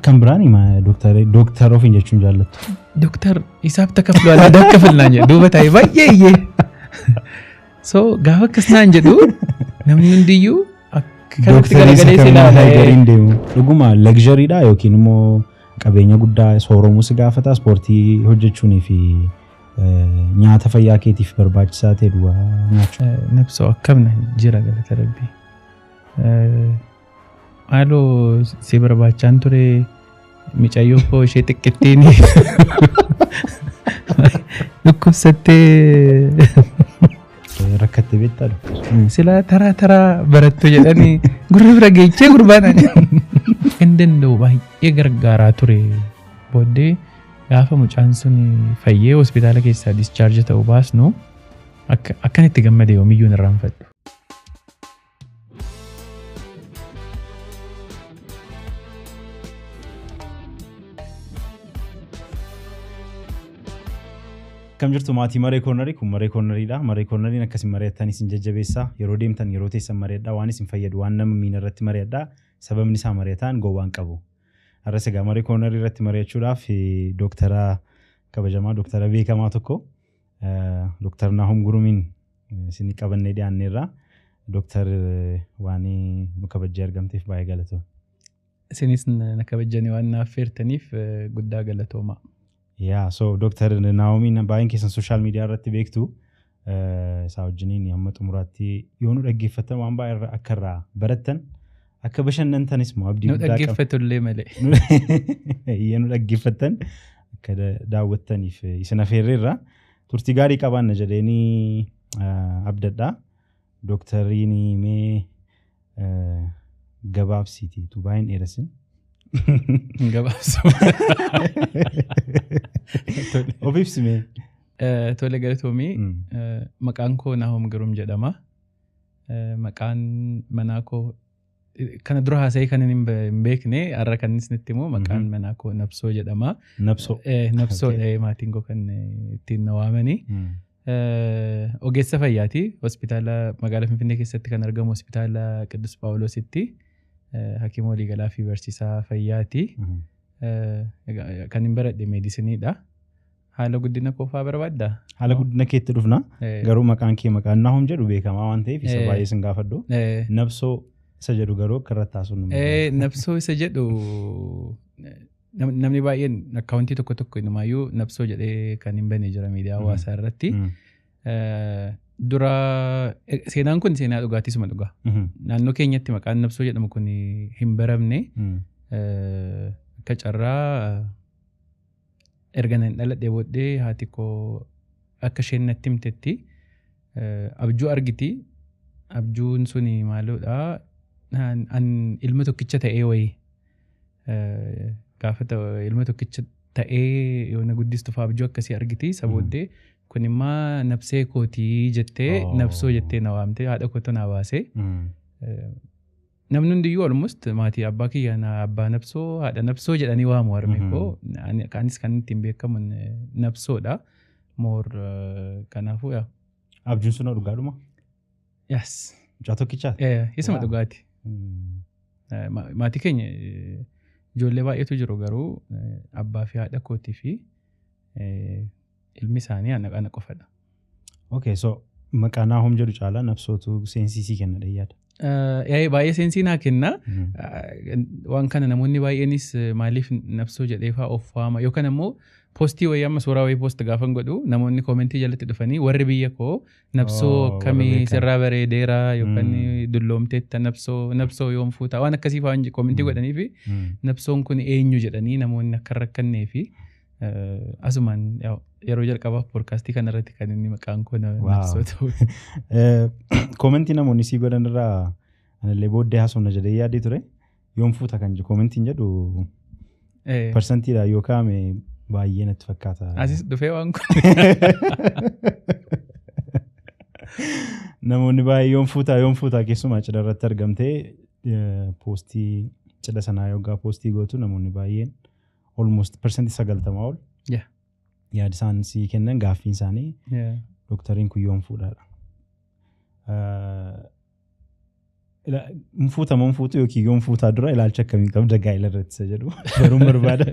Kan biraan dooktar ofiin jechuun jaallattu. Dooktar isaaf ተከፍሏል አዳከፍል naan jedhu duuba taa'ee baay'ee iyyee. So gaafa akkas naan jedhu namni hundiyyuu akkanatti garagalee si ilaala. Gariin deemu. Dhuguma luxuryidha yookiin immoo qabeenya guddaa sooromuu si gaafata ispoortii hojjechuunii fi nyaata fayyaa keetiif barbaachisaa ta'e duwwaa nyaachuu. Nabsoo akkam jira galata rabbii. Maaloo si barbaachaan ture mucayyoo koo ishee xiqqittiin dhukkubsattee rakkattee beektaa silaa taraa taraa barattu jedhanii gurra bira geechee gurbaan hin danda'u baay'ee gargaaraa ture. Booddee gaafa mucaan sun fayyee hospitaala keessaa discharge ta'uu baasnu akkan itti gammade yoomiyyuu hin irraanfadhu. Akkam jirtu maatii Maree Koornarii? Kun Maree Koornariidha. Maree Koornariin akkasiin mari'attan isin jajjabeessa. Yeroo deemtan yeroo teessan mari'adhaa. Waan isin fayyadu waan nama miina irratti mari'adhaa. Sababni isaa mari'ataan gowwaan qabu. Har'as egaa Maree Koornarii irratti mari'achuudhaaf dooktara kabajamaa dooktara beekamaa tokko Dooktar Naahom Gurumiin isin qabannee dhiyaanneerra. Dooktar waan nu kabajjee argamteef baay'ee galatooma. Isinis na kabajjanii waan naaf feertaniif guddaa galatooma. Yeah, so Dr. Naomiin baay'een keessan social media irratti beektu. Isaa wajjiniin hamma xumuraatti yoo nu dhaggeeffattan waan baay'ee akka irraa barattan akka bashannantanis immoo abdii guddaa qabna. Nu dhaggeeffatullee malee. Yoo nu dhaggeeffattan akka daawwattaniif isin affeerreerra. Turtii gaarii qabaanna jedheenii abdadha. Doktariin mee gabaabsiiti tu baay'een dheerasin. Gabaabsu. Of ibsime. Tole galatoomii. Maqaan koo Naahom Girum jedhama. Maqaan manaa koo kana dura haasa'ee kan hin beekne har'a kan isinitti himu maqaan manaa koo Nabsoo jedhama. Nabsoo. Nabsoo maatiin koo kan ittiin na waamani. Ogeessa fayyaati. Hospitaala magaalaa Finfinnee keessatti kan argamu hospitaala Qidus Phaawulositti. Hakiima waliigalaa fi barsiisaa fayyaati. Kan hin baradhe meedisiniidha. Haala guddina koofaa barbaaddaa? Haala guddina keetti dhufna. Garuu maqaan kee maqaan Naahom jedhu beekamaa waan ta'eef isa baay'ee sin gaafadhu. Nabsoo isa jedhu garuu akka irratti haasofnu. Nabsoo isa jedhu namni baay'een akkaawuntii tokko tokko inumaayyuu Nabsoo jedhee kan hin bane jira miidiyaa hawaasaa irratti. Dura seenaan kun seenaa dhugaatiisuma dhugaa. Naannoo keenyatti maqaan Nabsoo jedhamu kun hin baramne. Akka carraa erga nan dhaladhee booddee haati koo akka isheen natti himtetti abjuu argiti. Abjuun suni maaloodha? An ilma tokkicha ta'ee wayii gaafa ilma tokkicha ta'ee yoo na guddistu fa'aa abjuu akkasii argiti. Isa booddee kun immoo nabsee kootii jettee nabsoo jettee na waamte haadha kootu na baase. Namni hundiyyuu almost maatii abbaa kiyya na abbaa nabsoo haadha nabsoo jedhanii waamu harmee koo. Anis kan ittiin beekamu nabsoodha. Moor kanaafuu yaa. Abjuun sun dhugaadhuma? Yes. Mucaa tokkichaa? Isuma dhugaati. Maatii keenya ijoollee baay'eetu jiru garuu abbaa fi haadha kootii fi ilmi isaanii ana qofadha. Okay, so maqaa Naahom jedhu caalaa nabsootu seensii kenna yaada. Baay'ee seensii naa kenna. Waan kana namoonni baay'eenis maaliif nabsoo jedhee fa'aa of waama yookaan immoo poostii wayii amma suuraa wayii poost gaafan godhu namoonni koomentii jalatti dhufanii warri biyya koo nabsoo akkamii sirraa bareedeera yookaan dulloomteetta nabsoo nabsoo yoom fuuta waan akkasii fa'aa koomentii godhanii fi nabsoon kun eenyu jedhanii namoonni akka hin rakkannee fi asumaan yeroo jalqabaaf poodkaastii kanarratti kan inni maqaan koo nabsoo ta'u. Koomentii namoonni sii godhan irraa anallee booddee haasofna jedhee yaadee ture. Yoom fuuta kan koomentiin jedhu parsantiidhaan yoo kaa'ame baay'ee natti fakkaata. Asis dhufee waan kun. Namoonni baay'ee yoom fuutaa keessumaa cidha irratti argamtee poostii cidha sanaa yoggaa poostii gootu namoonni baay'een almost 90% ol. Yaada isaan sii kennan gaaffiin isaanii dooktariin kun yoom fuudhaadha. Hin fuutamoo hin fuutu yookiin yoom fuutaa dura ilaalcha akkamii qabda gaa'ela irratti isa jedhu baruun barbaada.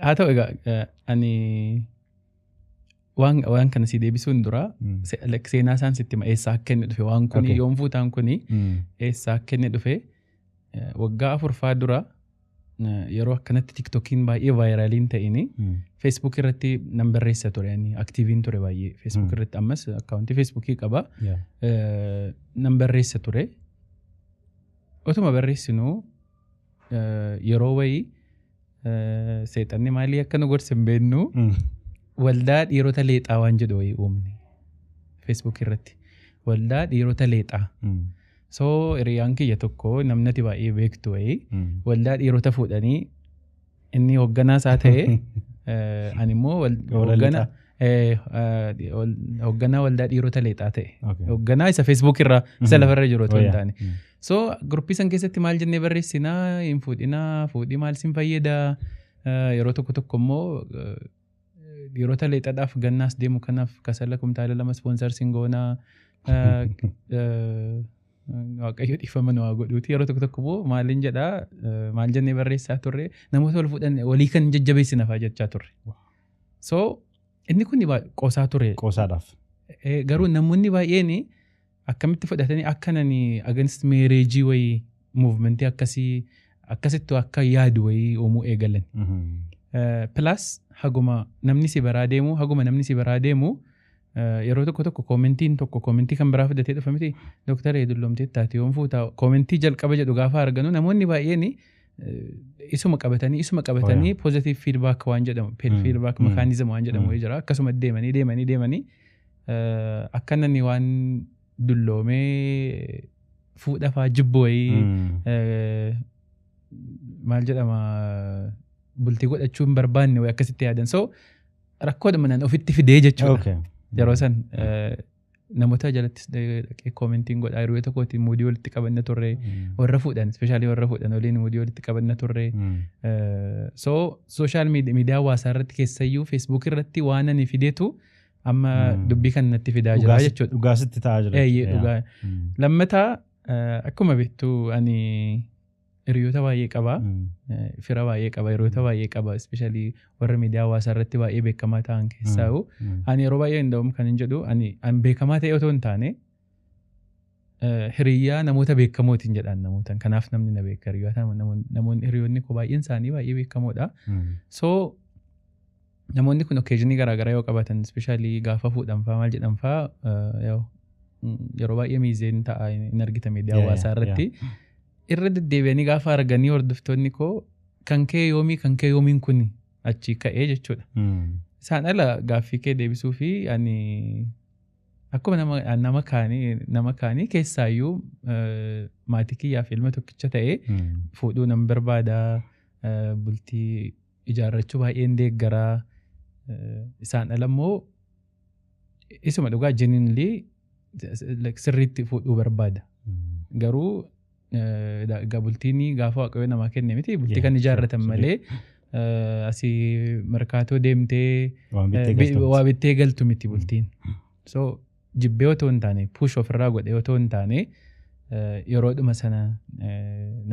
Haa ta'u egaa, ani waan kana si deebisuun dura seenaa isaan sitti hima, eessaa akka inni dhufe waan kuni, yoom fuutaan kuni eessaa akka inni dhufe. Waggaa 4 dura, yeroo akkanatti TikTokiin baay'ee viraliin ta'ini, Facebook irratti nan barreessa ture. Ani activeiin ture baay'ee Facebook irratti. Ammas accountii Facebookii qaba. Nan barreessa ture. Otuma barreessinuu yeroo wayii seexanni maalii akka nu gorse hin beeknu, waldaa dhiirota leexaa waan jedhu wayii uumne Facebook irratti. Waldaa dhiirota leexaa. So hiriyaan kiyya tokko, namni ati baay'ee beektu wayii, waldaa dhiirota fuudhanii inni hoogganaa isaa ta'e, ani immoo hoogganaa waldaa dhiirota leexaa ta'e. Hoogganaa isa Facebook irraa, isa lafarra jiru otoo hin taane. So groupii san keessatti maal jennee barreessinaa? Hin fuudhinaa, fuudhii maal sin fayyadaa? Yeroo tokko tokko immoo dhiirota leexaadhaaf gannaas deemu kanaaf kasala kumtaala 2 sponsorsiin goonaa. Waaqayyo dhiifama nu haa godhuuti. Yeroo tokko tokko immoo maaliin jedhaa, maal jennee barreessaa turre? Namoota wal fuudhan walii kan jajjabeessina fa'aa jechaa turre. So inni kun qoosaa ture. Qoosaadhaaf. Garuu namoonni baay'een akkamitti fudhatanii akka nani against marriage wayii, movementii akkasii akkasittu akka yaadu wayii uumuu eegalan. Plus haguma namni si baraa deemu, haguma namni si baraa deemu, yeroo tokko tokko commentiin tokko commentii kan biraa fidatee dhufa miti? "Dooktaree, dulloomtee taate, yoom fuutaa?" Commentii jalqaba jedhu gaafa arganu, namoonni baay'een isuma qabatanii positive feedback waan jedhamu, feedback mechanism waan jedhamu wayii jira, akkasuma deemanii deemanii deemanii akka namni waan dulloomee fuudha faa jibbu wayii, maal jedhama, bultii godhachuu hin barbaanne wayii akkasitti yaadan. So rakkoodhuma nan ofitti fidee jechuudha. Yeroo san namoota jalattis dhaqee commentiin godhaa, yeroo tokkootiin moodii walitti qabanna turre, warra fuudhan, especially warra fuudhan waliin moodii walitti qabanna turre. So social miidiyaa hawaasaa irratti, keessayyuu Facebook irratti waan ani fideetu amma dubbii kan natti fidaa jira jechuudha. Dhugaasitti ta'aa jira. Eeyyee, dhugaa. Lammataa, akkuma beektu ani hiriyoota baay'ee qaba. Fira baay'ee qaba, hiriyoota baay'ee qaba. Especially warra miidiyaa hawaasaa irratti baay'ee beekamaa ta'an keessaa'u. Ani yeroo baay'ee hin kan hin jedhu, ani beekamaa ta'e otoo hin taane hiriyyaa namoota beekamootiin jedhaan namootaan. Kanaaf namni na beeka. Hiriyoota namoonni, hiriyoonni koo baay'een isaanii baay'ee beekamoodha. So namoonni kun occasionii garaagaraa yoo qabaatan, especially gaafa fuudhan faa, maal jedhan faa, yeroo baay'ee miizeen ta'a hin argita miidiyaa hawaasaa irratti. Irra deddeebi'anii gaafa arganii hordoftoonni koo "Kan kee yoomii? Kan kee yoomiin?" Kuni achii ka'ee jechuudha. Isaan ala gaaffii kee deebisuu fi ani akkuma nama kaanii keessaayyuu maatii kiyyaaf ilma tokkicha ta'ee fuudhuu nan barbaada, bultii ijaarrachuu baay'een deeggaraa. Isaan ala immoo isuma dhugaa genuinely sirriitti fuudhuu barbaada. Garuu egaa bultiin gaafa Waaqayyo namaa kenne miti, bultii kan ijaarratan malee asii markaatoo deemtee waa bittee galtu miti bultiin. So jibbee otoo hin taane, push ofirraa godhee otoo hin taane, yeroodhuma sana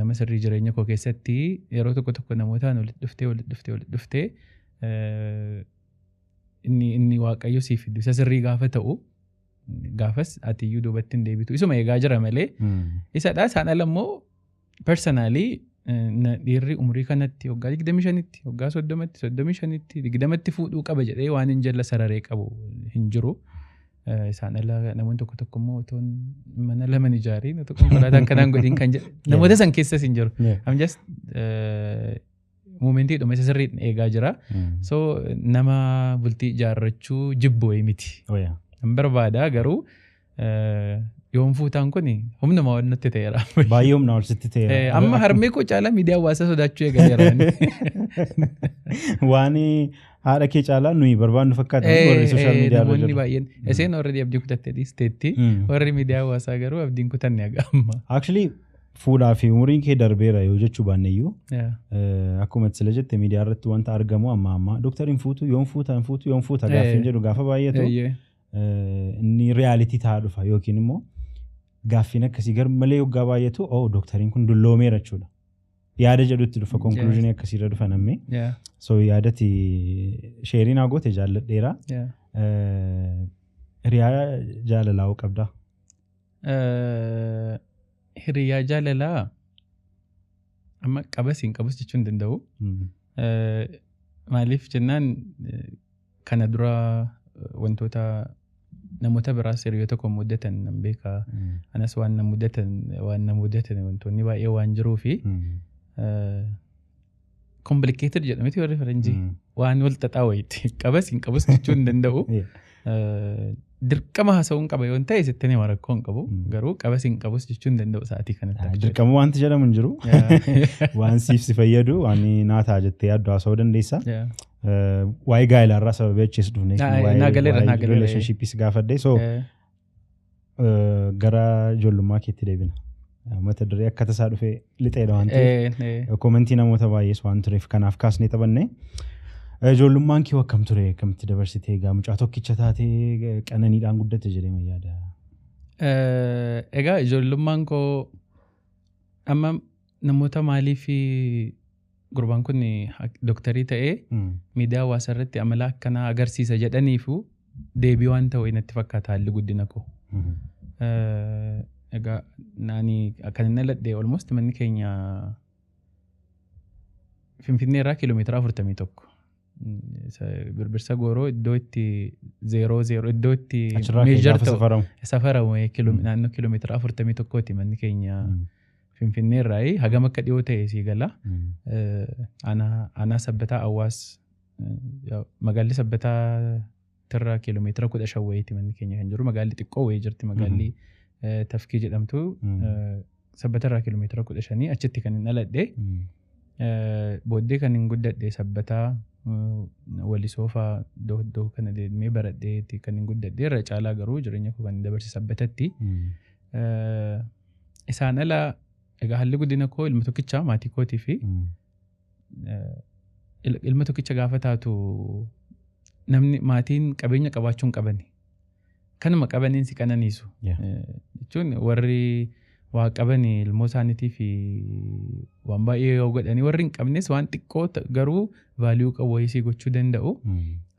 nama sirrii jireenya koo keessatti yeroo tokko tokko namootaan walitti dhuftee, walitti dhuftee, walitti dhuftee, inni Waaqayyo siif fidu isa sirrii gaafa ta'u, gaafas ati iyyuu duubatti hin deebitu. Isuma eegaa jira malee isadha. Isaan ala immoo personally dhiirri umurii kanatti, waggaa 25tti, waggaa 30tti, 35tti, 20tti fuudhuu qaba jedhee waan hin jalla sararee qabu hin jiru. Isaan ala namoonni tokko tokko immoo otoo mana lama hin ijaariin, otoo konkolaataa akkanaan godhin kan jedhu, namoota san keessas hin jiru. I'm just momentiidhuma isa sirriin eegaa jira. So nama bultii ijaarrachuu jibbu wayii miti. Hin barbaada, garuu yoom fuutaan kun humnuma waan natti ta'eera. Baay'ee humna ol sitti ta'eera. Amma harmee koo caalaa miidiyaa hawaasaa sodaachuu eegaleera. Waan haadha kee caalaa nuyi barbaannu fakkaata warri social media irra Namoonni jiru. baay'een isheen already abdii kutattee dhiisteetti. Warri miidiyaa hawaasaa garuu abdiin kutanne haga amma. Actually fuudhaa fi umuriin kee darbeera yoo jechuu baanne iyyuu, akkuma sila jette, miidiyaa irratti wanta argamu amma amma "Dooktar, hin fuutu? Yoom fuuta? Hin fuutu? Yoom fuuta?" gaaffiin jedhu gaafa baay'atu, inni reality ta'aa dhufa yookiin immoo Gaaffiin akkasii gar malee yoggaa baay'atu, oh, doktariin kun dulloomeera jechuudha. Yaada jedhutti dhufa, conclusion akkasiirra dhufa namni. So yaadati share naa goote jaalladheera. Hiriyaa jaalalaa hoo qabdaa? Hiriyaa jaalalaa amma qabas hin qabus jechuu hin danda'u. Maaliif jennaan, kana dura wantoota namoota biraas hiriyoota koo mudatan nan beeka. Anas waan na mudatan wantoonni baay'ee waan jiruu fi complicated jedhameti warri faranjii, waan wal xaxaa wayiiti. Qabas hin qabus jechuu hin danda'u. Dirqama haasa'uun qaba yoon ta'e sitti hima, rakkoo hin qabu. Garuu qabas hin qabus jechuu hin danda'u sa'aatii kanatti. Dirqama wanti jedhamu hin jiru. Waan siif si fayyadu, waan naa ta'a jettee yaaddu haasa'uu dandeessa. Waa'ee gaa'ilaarraa sababii achiis dhufne. Naa galeera, naa galeera. Relationshipis gaafadhe. So gara ijoollummaa keetti deebina. Mata duree akka tasaa dhufee lixeedha waan ta'eef. Commentii namoota baay'ees waan tureef kanaaf kaasnee taphanne. Ijoollummaan kee akkam ture? Akkamitti dabarsite? Egaa mucaa tokkicha taatee qananiidhaan guddate jedhee yaada. Egaa ijoollummaan koo amma namoota maaliif gurbaan kun dooktarii ta'ee miidiyaa hawaasaa irratti amala akkanaa agarsiisa jedhaniifu deebii waan ta'u natti fakkaata haalli guddina koo. Egaa naani kan inni dhaladhe almost manni keenya Finfinnee irraa kiiloomeetira 41. Birbirsa Gooroo iddoo itti 00 iddoo itti measure ta'u safaramu naannoo kiiloomeetira 41ti manni keenya Finfinnee irraa, hagam akka dhiyoo ta'e sii gala. Aanaa Sabbataa Awwaas, magaalli Sabbataa tirraa kiiloomeetira 15 wayiiti manni keenya kan jiru. Magaalli xiqqoo wayii jirti, magaalli Tafkii jedhamtu, Sabbata irraa kiiloomeetira 15, achitti kan hin dhaladhe. Booddee kan hin guddadhe Sabbataa, Walisoo fa'aa iddoo iddoo kana deemee baradhee kan hin guddadhe. Irra caalaa garuu jireenya koo kan hin dabarse Sabbatatti. Isaan ala egaa haalli guddina koo ilma tokkicha maatii kootii fi ilma tokkicha gaafa taatu namni maatiin qabeenya qabaachuu hin qabani. Kanuma qabaniin si qananiisu. Jechuun warri waa qabani ilmoo isaaniitii fi waan baay'ee yoo godhanii, warri hin qabnes waan xiqqoo garuu value qabu wayii sii gochuu danda'u.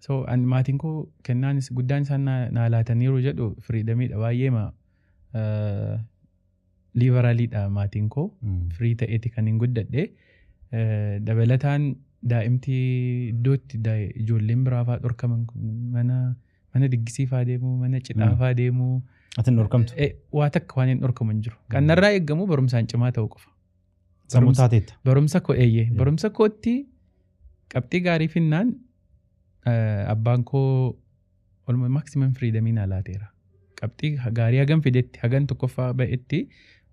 So maatiin koo kennaanis guddaan isaan naa laataniiru jedhu freedomiidha, baay'eema liberaliidha maatiin koo. Free ta'eeti kan hin guddadhe. Dabalataan daa'imti iddoo itti ijoolleen biraa fa'aa dhorkaman mana diggisii fa'aa deemuu, mana cidhaa fa'aa deemuu. Ati hin dhorkamtu. Waa takka waan hin dhorkamu hin jiru. Kan narraa eeggamu barumsaan cimaa ta'uu qofa. Sammuu taateetta. Barumsa koo, eeyyee, barumsa kootti qabxii gaarii finnaan abbaan koo walumaa maximum freedomii naa laateera. Qabxii gaarii hagam fidetti, hagan tokkoffaa ba'etti,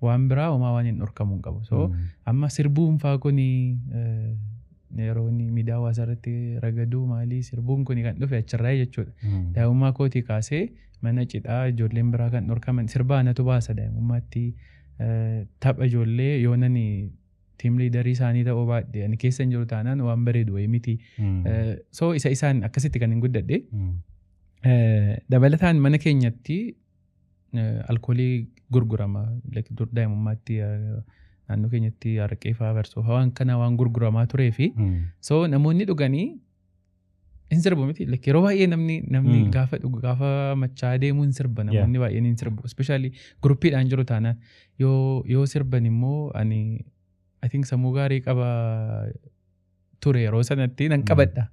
waan biraa homaa waan hin dhorkamuu hin qabu. So amma sirbuun faa kuni, yeroo inni miidiyaa hawaasaa irratti ragaduu maalii sirbuun kuni kan dhufe achirraa jechuudha. Daa'imummaa kootii kaasee mana cidhaa ijoolleen biraa kan dhorkaman sirbaa anatu baasa daa'imummaatti. Tapha ijoollee yoo nani team leaderii isaanii ta'uu baadhe, ani keessa hin jiru taanaan waan bareedu wayii miti. So isa isaan akkasitti kan hin guddadhe. Dabalataan mana keenyatti alkoolii gurgurama. Like dur daa'imummaatti naannoo keenyatti araqee fa'aa, farsoo fa'aa, waan kana waan gurguramaa turee fi so namoonni dhuganii hin sirbu miti. Like yeroo baay'ee namni gaafa dhugu, gaafa machaa deemuu hin sirba, namoonni baay'een hin sirbu. Especially groupiidhaan jiru taanaan yoo sirban immoo ani I think sammuu gaarii qaba ture yeroo sanatti, nan qabadha.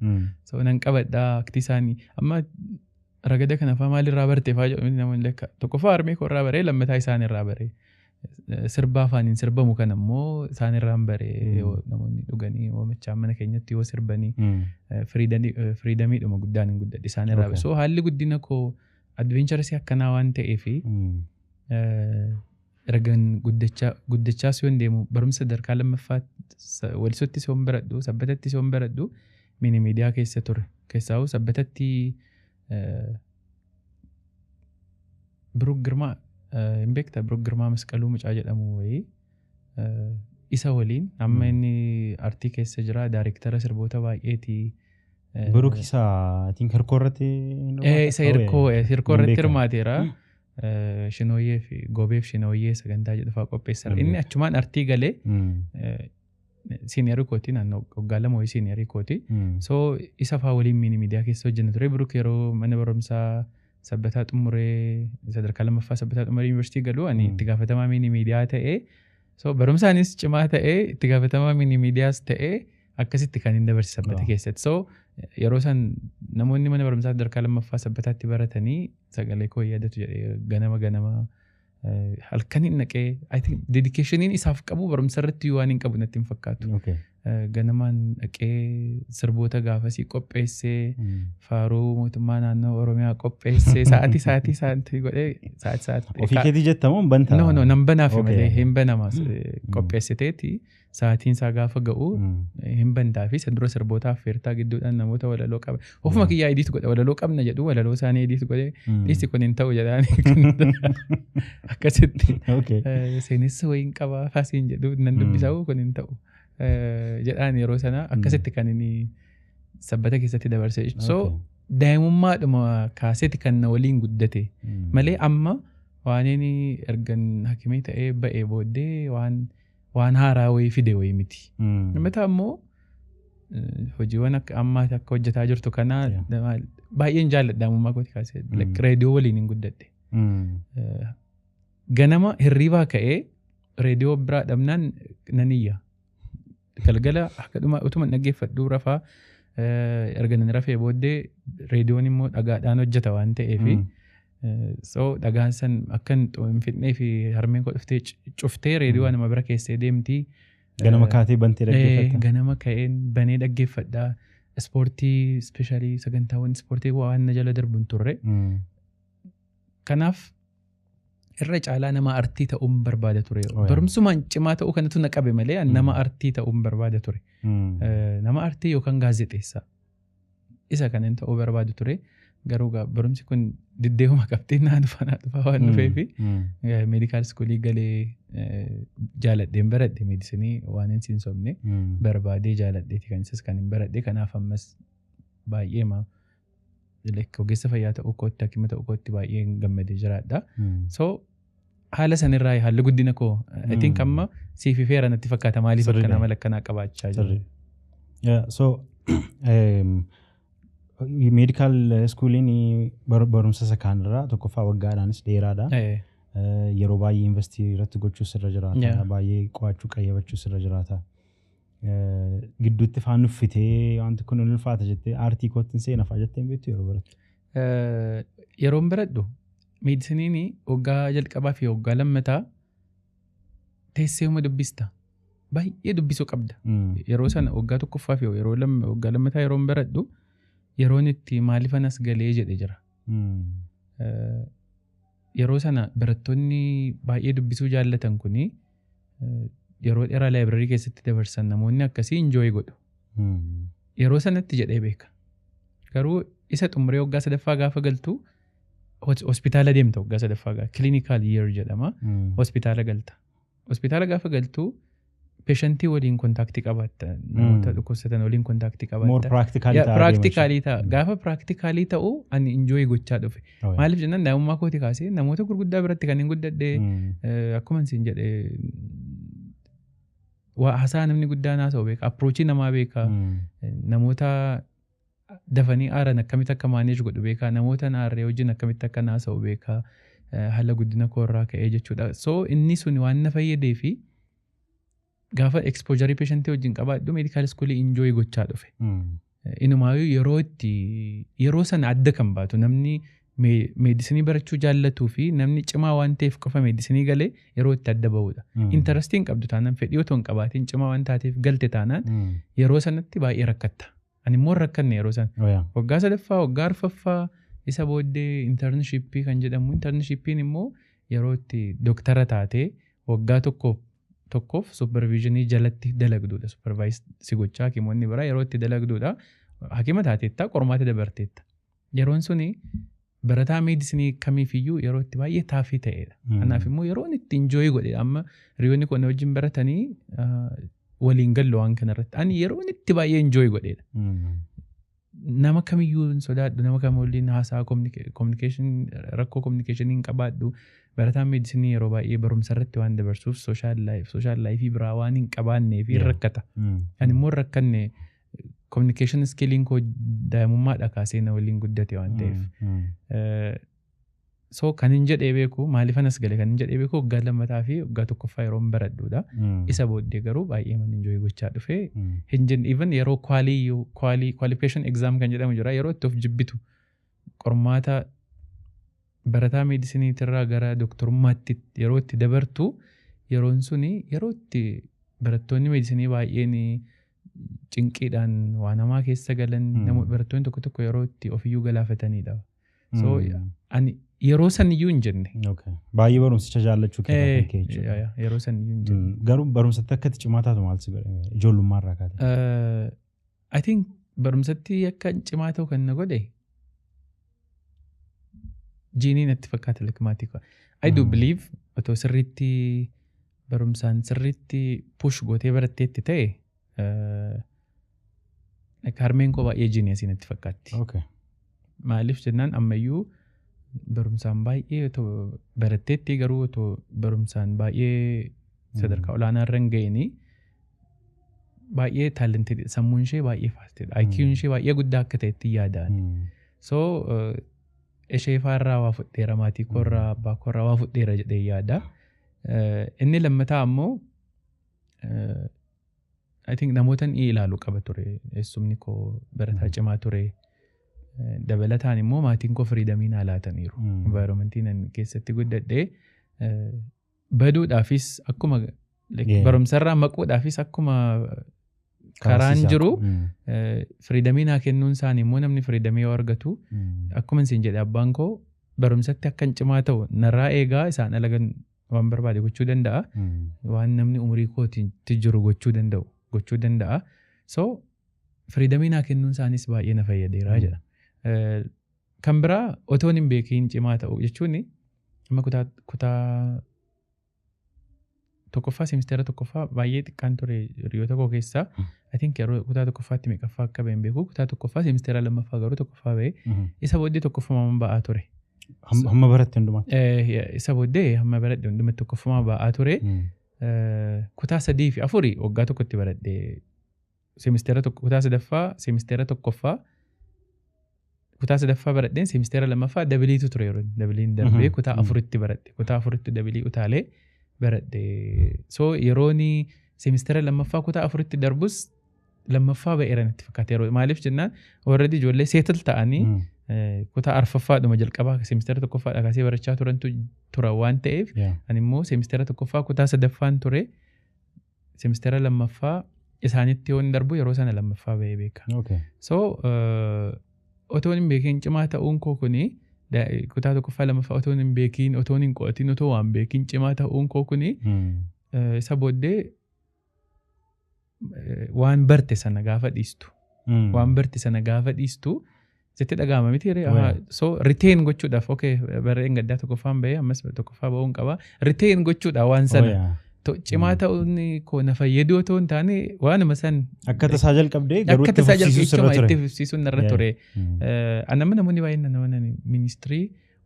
So nan qabadha akti isaanii. Amma ragada kana fa'aa maalirraa barte fa'aa jedhu namoonni, lakka tokkoffaa harmee koo irraa baree, lammataa isaan irraa baree. Sirba afaaniin sirbamu kana immoo isaan irraan baree, yoo namoonni dhuganii yoo machaan mana keenyatti yoo sirbanii freedomiidhuma guddaan hin guddadhe isaan irraa. So haalli guddina koo adventurousii akkanaa waan ta'eefi ergan guddachaas yoon deemu barumsa sadarkaa lammaffaa Walisootti yoon baradhu, Sabbatatti yoon baradhu, mini miidiyaa keessa ture. Keessaa'u Sabbatatti Biruuk Girmaa hin beektaa? Biruuk Girmaa Masqaluu mucaa jedhamu wayii, isa waliin amma inni artii keessa jira, daayirektara sirboota baay'eeti. Biruuk isa I think hirkoo irratti Isa hirkoo irratti hirmaateera. Shinooyyee fi Goobeef Shinooyyee sagantaa jedhu fa'aa qopheessaa. Inni achumaan artii galee senior kooti, naannoo waggaa 2 wayii senior kooti. So isa fa'aa waliin mini media keessa hojjenna ture. Biruk yeroo mana barumsaa Sabbataa xumuree, sadarkaa lammaffaa Sabbataa xumuree yuunivarsiitii galu, ani itti gaafatamaa mini media ta'ee, so barumsaanis cimaa ta'ee, itti gaafatamaa mini mediaas ta'ee, akkasitti kan hin dabarse Sabbata keessatti. So yeroo san namoonni mana barumsaa sadarkaa lammaffaa Sabbataatti baratanii sagalee koo yaadatu jedhee, ganama ganama halkan hin naqee, I think dedicationiin isaaf qabu barumsa irratti waan hin qabu natti hin fakkaatu. Ganamaan dhaqee sirboota gaafasii qopheessee, faaruu mootummaa naannoo Oromiyaa qopheessee, sa'aatii sa'aatii sa'aatii godhee, sa'aatii sa'aatii. Ofii keetii jettamoo bantaa? No, nan banaaf malee hin banama, qopheessiteeti sa'aatiin isaa gaafa ga'u hin bantaa fi isa dura sirboota affeertaa, gidduudhaan namoota walaloo qaba. Ofuma kiyyaa edit godha, walaloo qabna jedhu, walaloo isaanii edit godhee, dhiisi kun hin ta'u jedhaan, akkasitti seenessa wayiin qabaa faasiin jedhu nan dubbisaa, kun hin ta'u jedhaan, yeroo sana akkasitti kan inni Sabbata keessatti dabarse. So daa'imummaadhuma kaaseeti kan na waliin guddate malee, amma waan inni ergan hakimii ta'ee ba'ee booddee waan haaraa wayii fide wayii miti. Lammataa immoo hojiiwwan akka ammaati akka hojjetaa jirtu kana baay'een jaalladha daa'imummaa kooti kaasee. Reediyoo waliin hin guddadhe. Ganama hirriibaa ka'ee reediyoo biraa dhabnaan nan iyya. Galgala akka dhuma utuma dhaggeeffadhu rafaa, erga nan rafee booddee reediyoon immoo dhagaadhaan hojjeta waan ta'eefi, so dhagaan san akka hin fidnee fi harmeen koo dhuftee cuftee reediyoo nama bira keessee deemti. Ganama kaatee bantee dhaggeeffatta. Ganama ka'een banee dhaggeeffadha. Ispoortii, especially sagantaawwan ispoortii waan na jala darbu hin turre. Kanaaf irra caalaa nama artii ta'uun barbaada ture. Barumsumaan cimaa ta'uu kanatu na qabe malee nama artii ta'uun barbaada ture. Nama artii yookaan gaazexeessaa. Isa kanan ta'uu barbaadu ture. Garuu barumsi kun diddeemuma qabxiin naa dhufa naa dhufa waan dhufeefi medical schoolii galee jaaladheen baradhe. Medicine waan hin sobne, barbaadee jaaladheeti kan isas kan hin baradhe. Kanaaf ammas baay'ee ogeessa fayyaa ta'uu kootti, hakima ta'uu kootti baay'ee gammadee jiraadha. So haala sanirraa haalli guddina koo, I think, amma siif ifeera natti fakkaata maaliif akkana mala akkanaa qabaachaa jiru. So medical schooliin barumsa isa kaanirraa tokkoffaa waggaadhaanis dheeraadha. Yeroo baay'ee invest irratti gochuu sirra jiraata. Baay'ee qo'achuu, qayyabachuu sirra jiraata. Gidduutti faan nuffitee wanti kun ulfaata jettee aartii kootti seena fa'aa jettee hin beektu yeroo barattu? Yeroon baradhu meedisinii waggaa jalqabaa fi waggaa lammataa teesseema dubbista. Baay'ee dubbisuu qabda. Yeroo sana waggaa tokkoffaa fi yeroo waggaa lammataa yeroon baradhu yeroon itti maaliifan as galee jedhe jira. Yeroo sana barattoonni baay'ee dubbisuu jaallatan kuni yeroo dheeraa library keessatti dabarsan, namoonni akkasii enjoy godhu. Yeroo sanatti jedhee beeka. Garuu isa xumuree waggaa sadaffaa gaafa galtu hospitaala deemta, waggaa sadaffaa gaafa clinical year jedhama. Hospitaala galta. Hospitaala gaafa galtu patientii waliin contactii qabaatta. Namoota dhukkubsatan waliin contactii More qabaatta. practically ta'aa deema. Practicalii ta'a. Gaafa practicalii ta'u ani enjoy gochaa dhufe. Maaliif jennaan, daa'imummaa kooti kaasee namoota gurguddaa biratti kan hin guddadhe, akkuma isin jedhe waa haasaa namni guddaan haasa'u beeka. Approachii namaa beeka. Namoota dafanii aaran akkamitti akka manage godhu beeka. Namoota aarree wajjin akkamitti akka haasa'u beeka. Haala guddina koorraa ka'ee jechuudha. So inni sun waan na fayyadee fi gaafa exposure patientii wajjin qabaadhu medical schoolii enjoy gochaa dhufe. Inumaayyuu yeroo itti yeroo sana adda kan baatu namni medicine barachuu jaallatuu fi namni cimaa waan ta'eef qofa medicine galee yeroo itti adda bahudha. Interestii hin qabdu taanaan, fedhii otoo hin qabaatiin cimaa waan taateef galte taanaan, yeroo sanatti baay'ee rakkatta. Ani immoo hin rakkanne yeroo sana. Waggaa sadaffaa, waggaa arfaffaa, isa booddee internshipii kan jedhamu, internshipiin immoo yeroo itti dooktara taatee waggaa tokkoof supervisionii jalatti dalagduudha. Supervise si gochaa hakimoonni biraa yeroo itti dalagduudha. Hakima taateetta, qormaata dabarteetta. Yeroon suni barataa medicine kamiifiyyuu yeroo itti baay'ee toughii ta'edha. Kanaaf immoo yeroon itti enjoy godhe, amma hiriyoonni koo na wajjin baratanii waliin gallu waan kanarratti. Ani yeroon itti baay'ee enjoy godhedha. Nama kamiyyuu hin sodaadhu, nama kam waliin haasaa communication, rakkoo communication hin qabaadhu. Barataan meedisinii yeroo baay'ee barumsa irratti waan dabarsuuf social life biraa waan hin qabaannee fi rakkata. Ani immoo rakkanne, communication skilliin koo daa'imummaadha kaasee na waliin guddate waan ta'eef. So kan hin jedhee beeku, maaliifan as gale kan hin jedhee beeku waggaa lammataa fi waggaa tokkoffaa yeroo hin baradhuudha. Isa booddee garuu baay'ee man enjoy gochaa dhufee hin jenne. Even yeroo qualification exam kan jedhamu jira, yeroo itti of jibbitu, qormaata barataa meedisiniitirraa gara doktorummaatti yeroo itti dabartu, yeroon suni yeroo itti barattoonni meedisinii baay'een cinqiidhaan waan hamaa keessa galan, barattoonni tokko tokko yeroo itti ofiyyuu galaafatanidha. So ani yeroo san iyyuu hin jenne. Baay'ee barumsicha jaallachuu kee kan ka'e jechuudha. Yeroo san iyyuu hin jenne. Garuu barumsatti akka itti cimaa taatu maal si godhe, ijoollummaa irraa kaate? I think barumsatti akka cimaa ta'u kan na godhe jiinii natti fakkaata, like maatii koo. I do believe otoo sirriitti barumsaan sirriitti push gootee baratteetti ta'e, like harmeen koo baay'ee genius natti fakkaatti. Maaliif jennaan, ammayyuu barumsaan baay'ee otoo baratteetti, garuu otoo barumsaan baay'ee sadarkaa olaanaa irra hin ga'inii baay'ee talented, sammuun ishee baay'ee fastidha. IQ'n ishee baay'ee guddaa akka ta'etti yaadaan. So ishee faarraa waa fudheera, maatii koorraa, abbaa koorraa waa fudheera jedhee yaada. Inni lammataa ammoo I think namoota ni ilaalu qaba ture. Eessumni koo barataa cimaa ture. Dabalataan immoo maatiin koo freedomii naa laataniiru. Environmentii nan keessatti guddadhee baduudhaafis akkuma barumsarraa maquudhaafis akkuma karaan jiru, freedomii naa kennuun isaanii immoo, namni freedomii yoo argatu, akkuma isin jedhe, abbaan koo barumsatti akkan cimaa ta'u narraa eegaa, isaan alagan waan barbaade gochuu danda'a. Waan namni umurii kootiitti jiru gochuu danda'u gochuu danda'a. So freedomii naa kennuun isaanis baay'ee na fayyadeera jedha. Kan biraa otoon hin beekiin cimaa ta'u jechuun, amma kutaa tokkoffaa, seemisteera tokkoffaa baay'ee xiqqaan ture hiriyoota koo keessaa. I think yeroo kutaa tokkoffaatti meeqaffaa akka ba'e hin beeku. Kutaa tokkoffaa seemisteera lammaffaa garuu tokkoffaa ba'e. Isa booddee tokkoffamaan ba'aa ture. Hamma baratte hundumaatti. Isa booddee hamma baradhe hundumatti tokkoffamaa ba'aa ture. Kutaa sadii fi afurii waggaa tokkotti baradhe. Seemisteera tokko, kutaa sadaffaa seemisteera tokkoffaa, kutaa sadaffaa baradheen seemisteera lammaffaa doubleiitu ture, yeroo doubleiin darbee kutaa afuritti baradhe, kutaa afuritti doubleii utaalee baradhe. So yeroon seemisteera lammaffaa kutaa afuritti darbus lammaffaa ba'eera natti fakkaata yeroo, maaliif jennaan, already ijoollee settle ta'anii kutaa arfaffaadhuma jalqabaa seemisteera tokkoffaadha kaasee barachaa turantu tura waan ta'eef, ani immoo seemisteera tokkoffaa kutaa sadaffaan ture, seemisteera lammaffaa isaanitti yoon darbu yeroo sana lammaffaa ba'ee beeka. So otoon hin beekin cimaa ta'uun koo kuni, kutaa tokkoffaa lammaffaa otoon hin beekin, otoon hin qo'atin, otoo waan beekin cimaa ta'uun koo kuni, isa booddee waan barte sana gaafa dhiistu, waan barte sana gaafa dhiistu sitti dhaga'ama miti ree? So retain gochuudhaaf, okay, barreen gaddaa tokkoffaan bahee ammas tokkoffaa ba'uun qaba, retain gochuudhaaf waan sana cimaa ta'uun koo na fayyaduu otoo hin taane waanuma san Akka tasaa jalqabdee garuu akka itti tasaa fufsiisuu sirra jalqabee ture. itti fufsiisuun narra ture. Anamma namoonni baay'een nama nani ministirii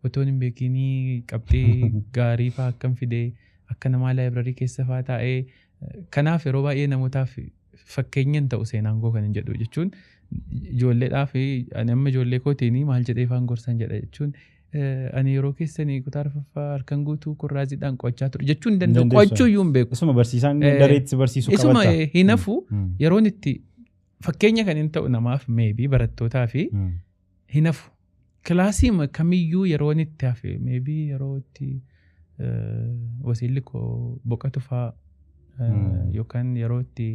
otoon hin beekinii qabxii gaarii fa'aa akkam fidee, akka namaa library keessa fa'aa taa'ee, kanaaf yeroo baay'ee namootaaf fakkeenya hin ta'u seenaan koo kan hin jedhu jechuun, ijoolleedhaa fi ani amma ijoollee kootiin maal jedhee faan gorsan jedha jechuun, ani yeroo keessanii kutaa arfaffaa halkan guutuu kurraaziidhaan qo'achaa ture jechuu hin danda'u. Dandeessu. Qo'achuu iyyuu hin beeku. Isuma barsiisaan dareetti barsiisuu Isuma qabatta. hin hafu yeroon itti fakkeenya kan hin ta'u namaaf, maybe barattootaa fi hin hafu. Kilaasii kamiyyuu yeroon itti hafe, maybe yeroo itti wasiilli koo boqotu fa'aa yookaan yeroo itti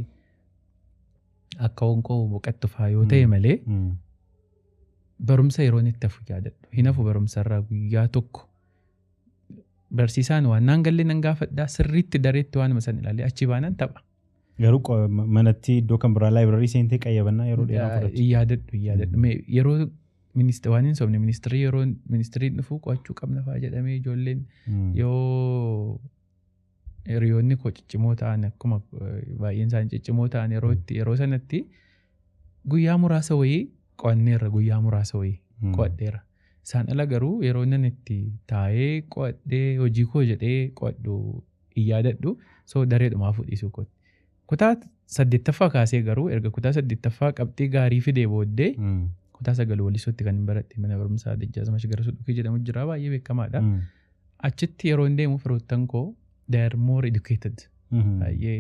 akka koo boqottu fa'aa yoo ta'e malee, barumsa yeroon itti hafu yaadadhu. Hin hafu barumsarraa guyyaa tokko. Barsiisaan waan naan galle nan gaafadhaa, sirriitti dareetti waanuma san ilaalee achi baanaan tapha. Garuu manatti iddoo kan biraa library seentee qayyabannaa yeroo dheeraa fudhattu. Hin yaadadhu, hin yaadadhu. Mee yeroo waan hin sobne, ministirii, yeroo ministiriin dhufu qo'achuu qabna fa'aa jedhamee ijoolleen yoo hiriyoonni koo ciccimoo ta'an, akkuma baay'een isaanii ciccimoo ta'an, yeroo itti yeroo sanatti guyyaa muraasa wayii Qo'anneerra guyyaa muraasa wayii qo'adheera. Isaan ala garuu yeroo inni itti taa'ee qo'adhee hojii koo jedhee qo'adhu hin yaadadhu. So dareedhumaa fudhisuu kooti. Kutaa 8ffaa kaasee garuu erga kutaa 8ffaa qabxii gaarii fidee booddee kutaa 9 Walisootti kan hin baradhe mana barumsaa Dajjaazmaach Garasuu Dhukii jedhamu jira baay'ee beekamaadha. Achitti yeroo hin deemu firoottan koo they are more educated. Baay'ee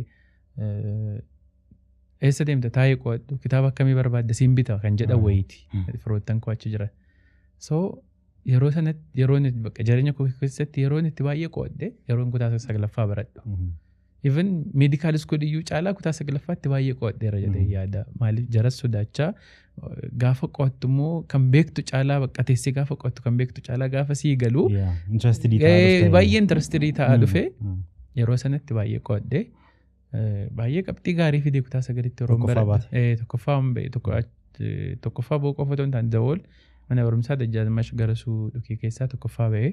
eessa deemta taa'ee qo'adhu kitaaba akkamii barbaadda siin bita kan jedhan wayiiti firoottan koo achi jiran. So yeroo sanatti yeroo bakka jireenya koo keessatti yeroo itti baay'ee qo'adhe yeroo kutaa 9ffaa baradhu. Even medical school iyyuu caalaa kutaa 9ffaatti baay'ee qo'adheera jedhee yaada. Maaliif jaras sodaachaa gaafa qo'attu immoo kan beektu caalaa bakka teessee gaafa qo'attu kan beektu caalaa gaafa sii galu baay'ee interested ta'aa dhufe yeroo sanatti baay'ee qo'adhe baay'ee qabxii gaarii fidee kutaa 9tti yeroo baradhe. Tokkoffaa ba'uu qofa otoo hin taane dawool mana barumsaa Dajjaazmaach Garasuu Dhukii keessaa 1ffaa ba'ee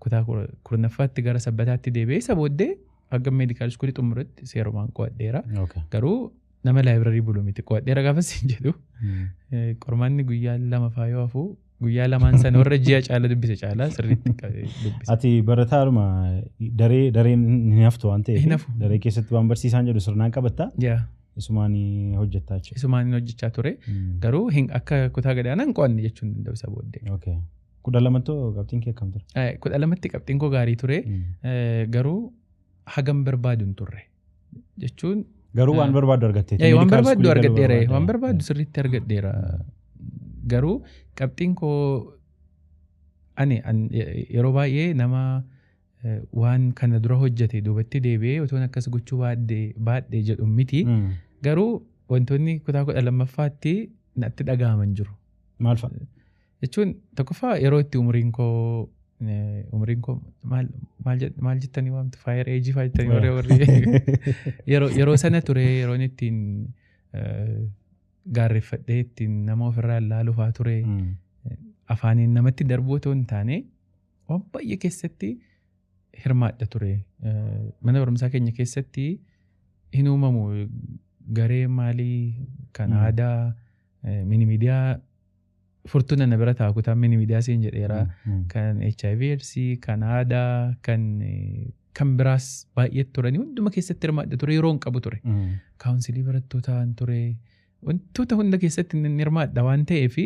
kutaa 10ffaatti gara Sabbataatti deebi'ee isa booddee hanga medical schoolii xumurutti seerumaan qo'adheera. Garuu nama library bulu miti qo'adheera gaafa siin jedhu qormaanni guyyaa 2 faa yoo hafu guyyaa 2 sana warra ji'a caala dubbise caalaa sirriitti dubbise. Ati barataadhuma dareen hin haftu waan ta'eef daree keessatti waan barsiisaan jedhu sirnaan qabattaa? Isumaan hojjettaa jechuudha. Isumaan hojjechaa ture. Garuu akka kutaa gadi aanaa hin qo'anne jechuun danda'u isa booddee. 12tti qabxiin kee akkam ture? 12tti qabxiin koo gaarii ture. Garuu hagam barbaadu hin turre jechuun. Garuu waan barbaadu argatteetti. Waan barbaadu argadheera. Waan barbaadu sirriitti argadheera. Garuu qabxiin koo ani yeroo baay'ee nama waan kana dura hojjete duubatti deebi'ee otoon akkas gochuu baadhee jedhu miti. Garuu wantoonni kutaa 12ffaatti natti dhaga'aman jiru. Maal fa'a? Jechuun tokkoffaa yeroo itti umriin koo maal jettanii waamtu fire age faa jettanii warri yeroo sana ture yeroon ittiin gaarreeffadhee ittiin nama ofirraa ilaalu faa ture afaaniin namatti darbuu otoo hin taane waan baay'ee keessatti hirmaadha ture. Mana barumsaa keenya keessatti hin uumamu garee maalii kan aadaa mini miidiyaa furtuun na bira ta'a kutaa mini miidiyaa siin jedheera kan HIV AIDS kan aadaa kan biraas baay'ee turanii hunduma keessatti hirmaadha ture yeroo hin qabu ture. Kaawunsilii barattootaan ture wantoota hunda keessatti hirmaadha waan ta'eef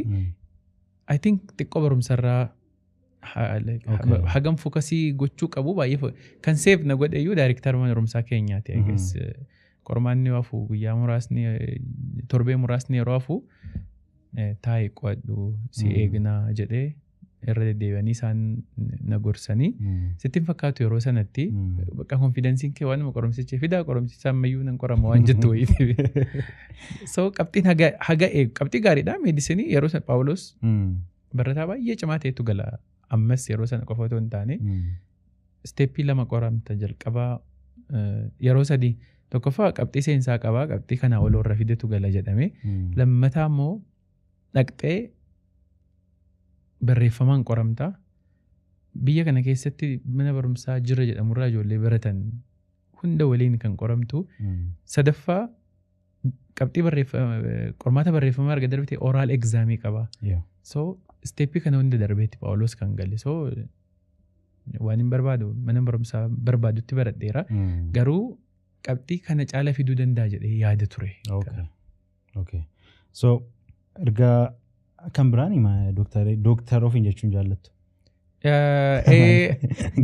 I think xiqqoo barumsarraa hagam focusii gochuu qabu baay'ee kan seef na godhe iyyuu daayirektara mana barumsaa keenyaati. I guess qormaanni hafu guyyaa muraasni torbee muraasni yeroo hafu taa'ee qo'adhu si eegnaa jedhee irra deddeebi'anii isaan na gorsanii sitti hin fakkaatu yeroo sanatti bakka konfidensiin kee waanuma qoromsicha fidaa qoromsicha ammayyuu nan qorama waan jettu wayii. So qabxiin haga eegu qabxii gaariidha meedisinii yeroo sana Paawulos barataa baay'ee cimaa ta'etu gala ammas yeroo sana qofa otoo hin taane steeppii 2 qoramta jalqabaa yeroo 3 tokkoffaa qabxii seensaa qabaa qabxii kanaa ol warra fidetu gala jedhame lammataa immoo dhaqxee barreeffamaan qoramta biyya kana keessatti mana barumsaa jira jedhamurraa ijoollee baratan hunda waliin kan qoramtu sadaffaa qabxii qormaata barreeffamaa erga darbite oral examii qaba. So steeppii kana hunda darbeetti Paawulos kan gale. So waan hin barbaadu mana barumsaa barbaadutti baradheera. Garuu qabxii kana caala fiduu danda'a jedhee yaada ture. So erga kan biraan dooktar ofiin jechuun jaallattu?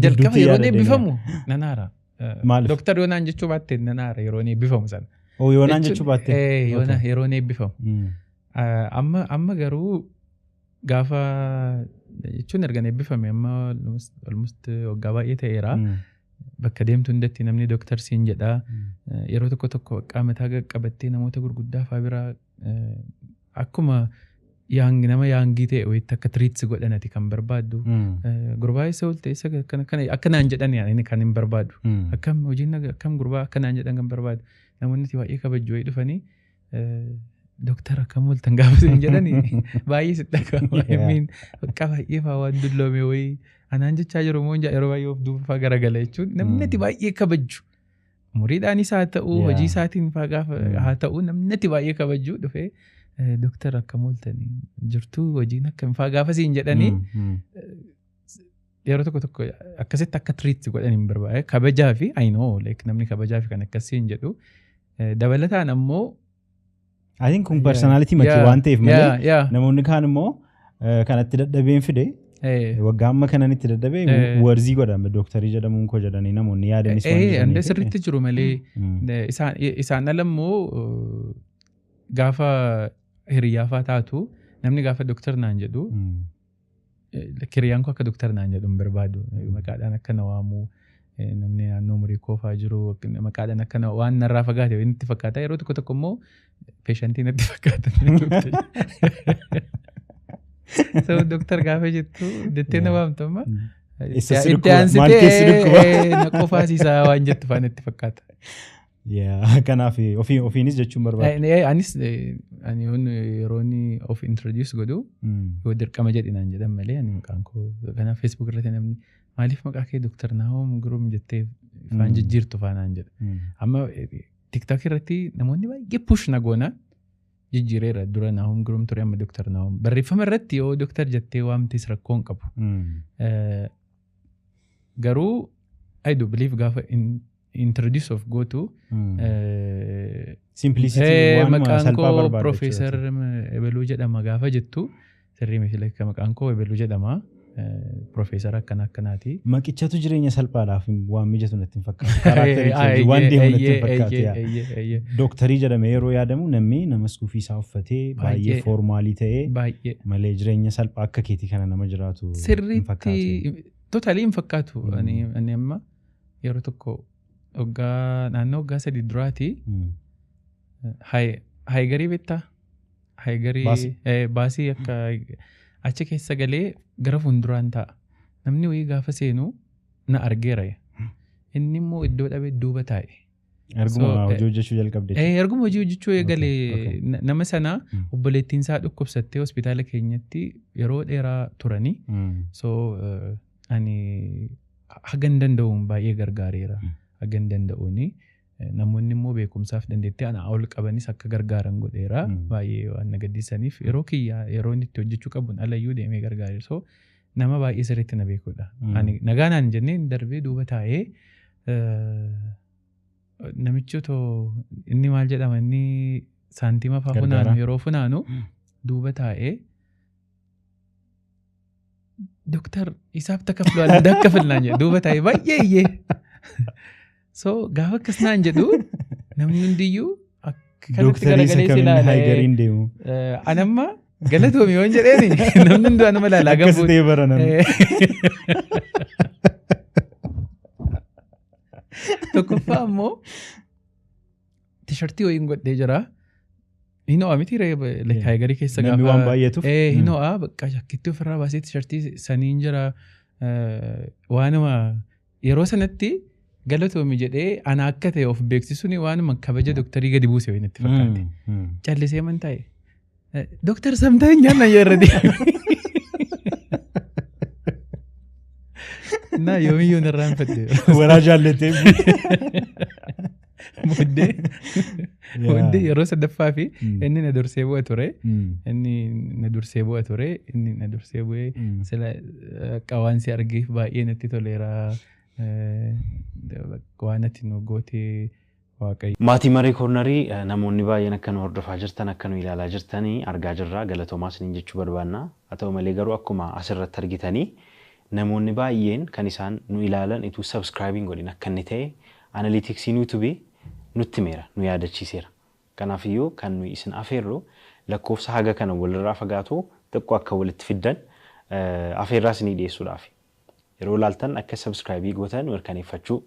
Jalqaba yeroo eebbifamu nan aara. Dooktar yoonaan jechuu baatte nan aara yeroo eebbifamu sana. Yoonaan jechuu baatte? Yeroo eebbifamu. Amma garuu gaafa jechuun erga eebbifame amma almost waggaa baay'ee ta'eera. Bakka deemtu hundatti namni dooktar siin jedha. Yeroo tokko tokko mataa qaqqabattee namoota gurguddaa fa'aa biraa akkuma nama yaangii ta'e wayitti akka tiriitsi godhanati kan barbaaddu. Gurbaa eessa oolte eessa akkanaan jedhan inni kan hin barbaadu. Akkam hojiin akkam gurbaa akkanaan jedhan kan barbaadu. Namoonni baay'ee kabajju wayii dhufanii dooktar akkam ooltan gaafa siin jedhani baay'ee sitti dhaga'ama. Bakka baay'ee fa'aa waan dulloome wayii anaan jechaa jiru moo yeroo baay'ee of duuba fa'aa garagala jechuun namni ati baay'ee kabajju. Umuriidhaanis haa ta'u hojii isaatiin fa'aa gaafa haa ta'u namni ati baay'ee kabajju dhufee Dooktar, akkam ooltanii, jirtuu, hojiin akkam faa gaafa siin jedhanii, yeroo tokko tokko akkasitti akka treat godhan hin barbaade. Kabajaa fi, I know, like namni kabajaa fi kan akkasiin jedhu. Dabalataan ammoo I think kun personality makee waan ta'eef malee, namoonni kaan immoo kanatti dadhabeen fide, waggaa amma kanan itti dadhabee warzii godhame dooktarii jedhamuun koo jedhanii namoonni yaadanis waan jiraniif. Sirriitti jiru malee, isaan ala immoo gaafa hiriyyaafaa taatu, namni gaafa dooktar naan jedhu, hiriyyaan koo akka dooktar naan jedhu hin barbaadu. Maqaadhaan akka na waamu, namni naannoo umurii koofaa jiru maqaadhaan akka waan narraa fagaate natti fakkaata. Yeroo tokko tokko immoo patientii natti fakkaata. So dooktar gaafa jettu jettee na waamtu amma. Itti aansitee na qofaasisaa waan jettu faa natti fakkaata. Kanaaf ofiinis jechuun barbaada. Anis ani yeroo inni of introduce godhu, yoo dirqama jedhi naan jedhan malee, ani maqaan koo kanaaf Facebook irratti namni maaliif maqaa kee Dooktar Naahom Giruum jettee ifaan jijjiirtu faa naan jedha. Amma TikTok irratti namoonni baay'ee push na goona jijjiireera. Dura Naahom Giruum ture, amma Dooktar Naahom. Barreeffama irratti yoo Dooktar jettee waamtes rakkoo hin qabu. Garuu I do believe gaafa introduce of gootu Simplicity. Maqaan koo Profeesar Ebeluu jedhama gaafa jettu sirrii miti. Like maqaan koo Ebeluu jedhama. Profeesar akkana akkanaati. Maqichatu jireenya salphaadhaaf waan mijatu natti hin fakkaatu. Characterii waan deemu natti hin fakkaatu. Dooktarii jedhamee yeroo yaadamu, namni nama suufii isaa uffatee baay'ee formalii ta'ee malee jireenya salphaa akka keetii kana nama jiraatu hin fakkaatu. Sirriitti, totally hin fakkaatu. Ani amma yeroo tokko waggaa naannoo waggaa 3 duraati, Higer beektaa? Higer baasii akka achi keessa galee gara fuulduraan taa'a. Namni wayii gaafa seenu na argeera. Inni immoo iddoo dhabee duuba taa'e. Erguma hojii hojjechuu jalqabde. Erguma hojii hojjechuu eegalee, nama sana obboleettiin isaa dhukkubsattee hospitaala keenyatti yeroo dheeraa turanii. So ani hagan danda'uun baay'ee gargaareera. Hagan danda'uuni. Namoonni immoo beekumsaaf dandeettii ana ol qabanis akka gargaaran godheera. Baay'ee waan na gaddisaniif yeroo kiyyaa, yeroo inni itti hojjechuu qabuun alayyuu deemee gargaareera. So nama baay'ee sirriitti na beekudha. Ani nagaa naan jennee darbee duuba taa'ee, namichi otoo inni maal jedhama, inni saantima faa funaanu, yeroo funaanu duuba taa'ee, "Dooktar, hisaab takafluwaal ndakkafilnaan" jedhe duuba taa'ee baay'ee iyyee. So gaafa akkas naan jedhu namni hundiyyuu akkanatti Dooktarii isa garagalee si kamiin ilaala. Higeriin deemu. Anamma galatoomi yoon jedheeni namni hunduu anuma ilaalaa Akkas gabbuu. ta'ee bara namni. Tokkoffaa immoo T-shirtii wayiin godhee jira. Hin ho'a miti ree, like Higerii keessa Namni gaafa waan baay'atuuf. Hin ho'a, bakka jaakkeettii ofirraa baasee T-shirtii saniin jira. Waanuma yeroo sanatti galatoomi jedhee ana akka ta'e of beeksisuun waanuma kabaja dooktarii gadi buuse wayii natti fakkaate. Callisee man taa'e. "Dooktar samtaa hin nyaanna" yerra deeme. Na yoomiyyuu narraan fadde. Waraa jaallatee. Booddee yeroo sadaffaa fi inni na dursee bu'a ture. Inni na dursee bu'a ture. Inni na dursee bu'ee, "Sila qawaan si argeef baay'ee natti toleera. Waan ati nu gootee Waaqayyo." Maatii Maree Cornerii, namoonni baay'een akka nu hordofaa jirtan, akka nu ilaalaa jirtanii argaa jirra. Galatoomaa isiniin jechuu barbaanna. Haa ta'u malee garuu akkuma asirratti argitanii, namoonni baay'een kan isaan nu ilaalan ituu subscribeiin godhin akka inni ta'e analyticsiin YouTubeii nutti himeera, nu yaadachiiseera. Kanaafiyyuu kan nuyi isin afeerru lakkoofsa haga kana walirraa fagaatu xiqqoo akka walitti fiddan afeerraa isinii dhiyeessuudhaaf. Yeroo ilaaltan akka subscribeii gootan mirkaneeffachuu,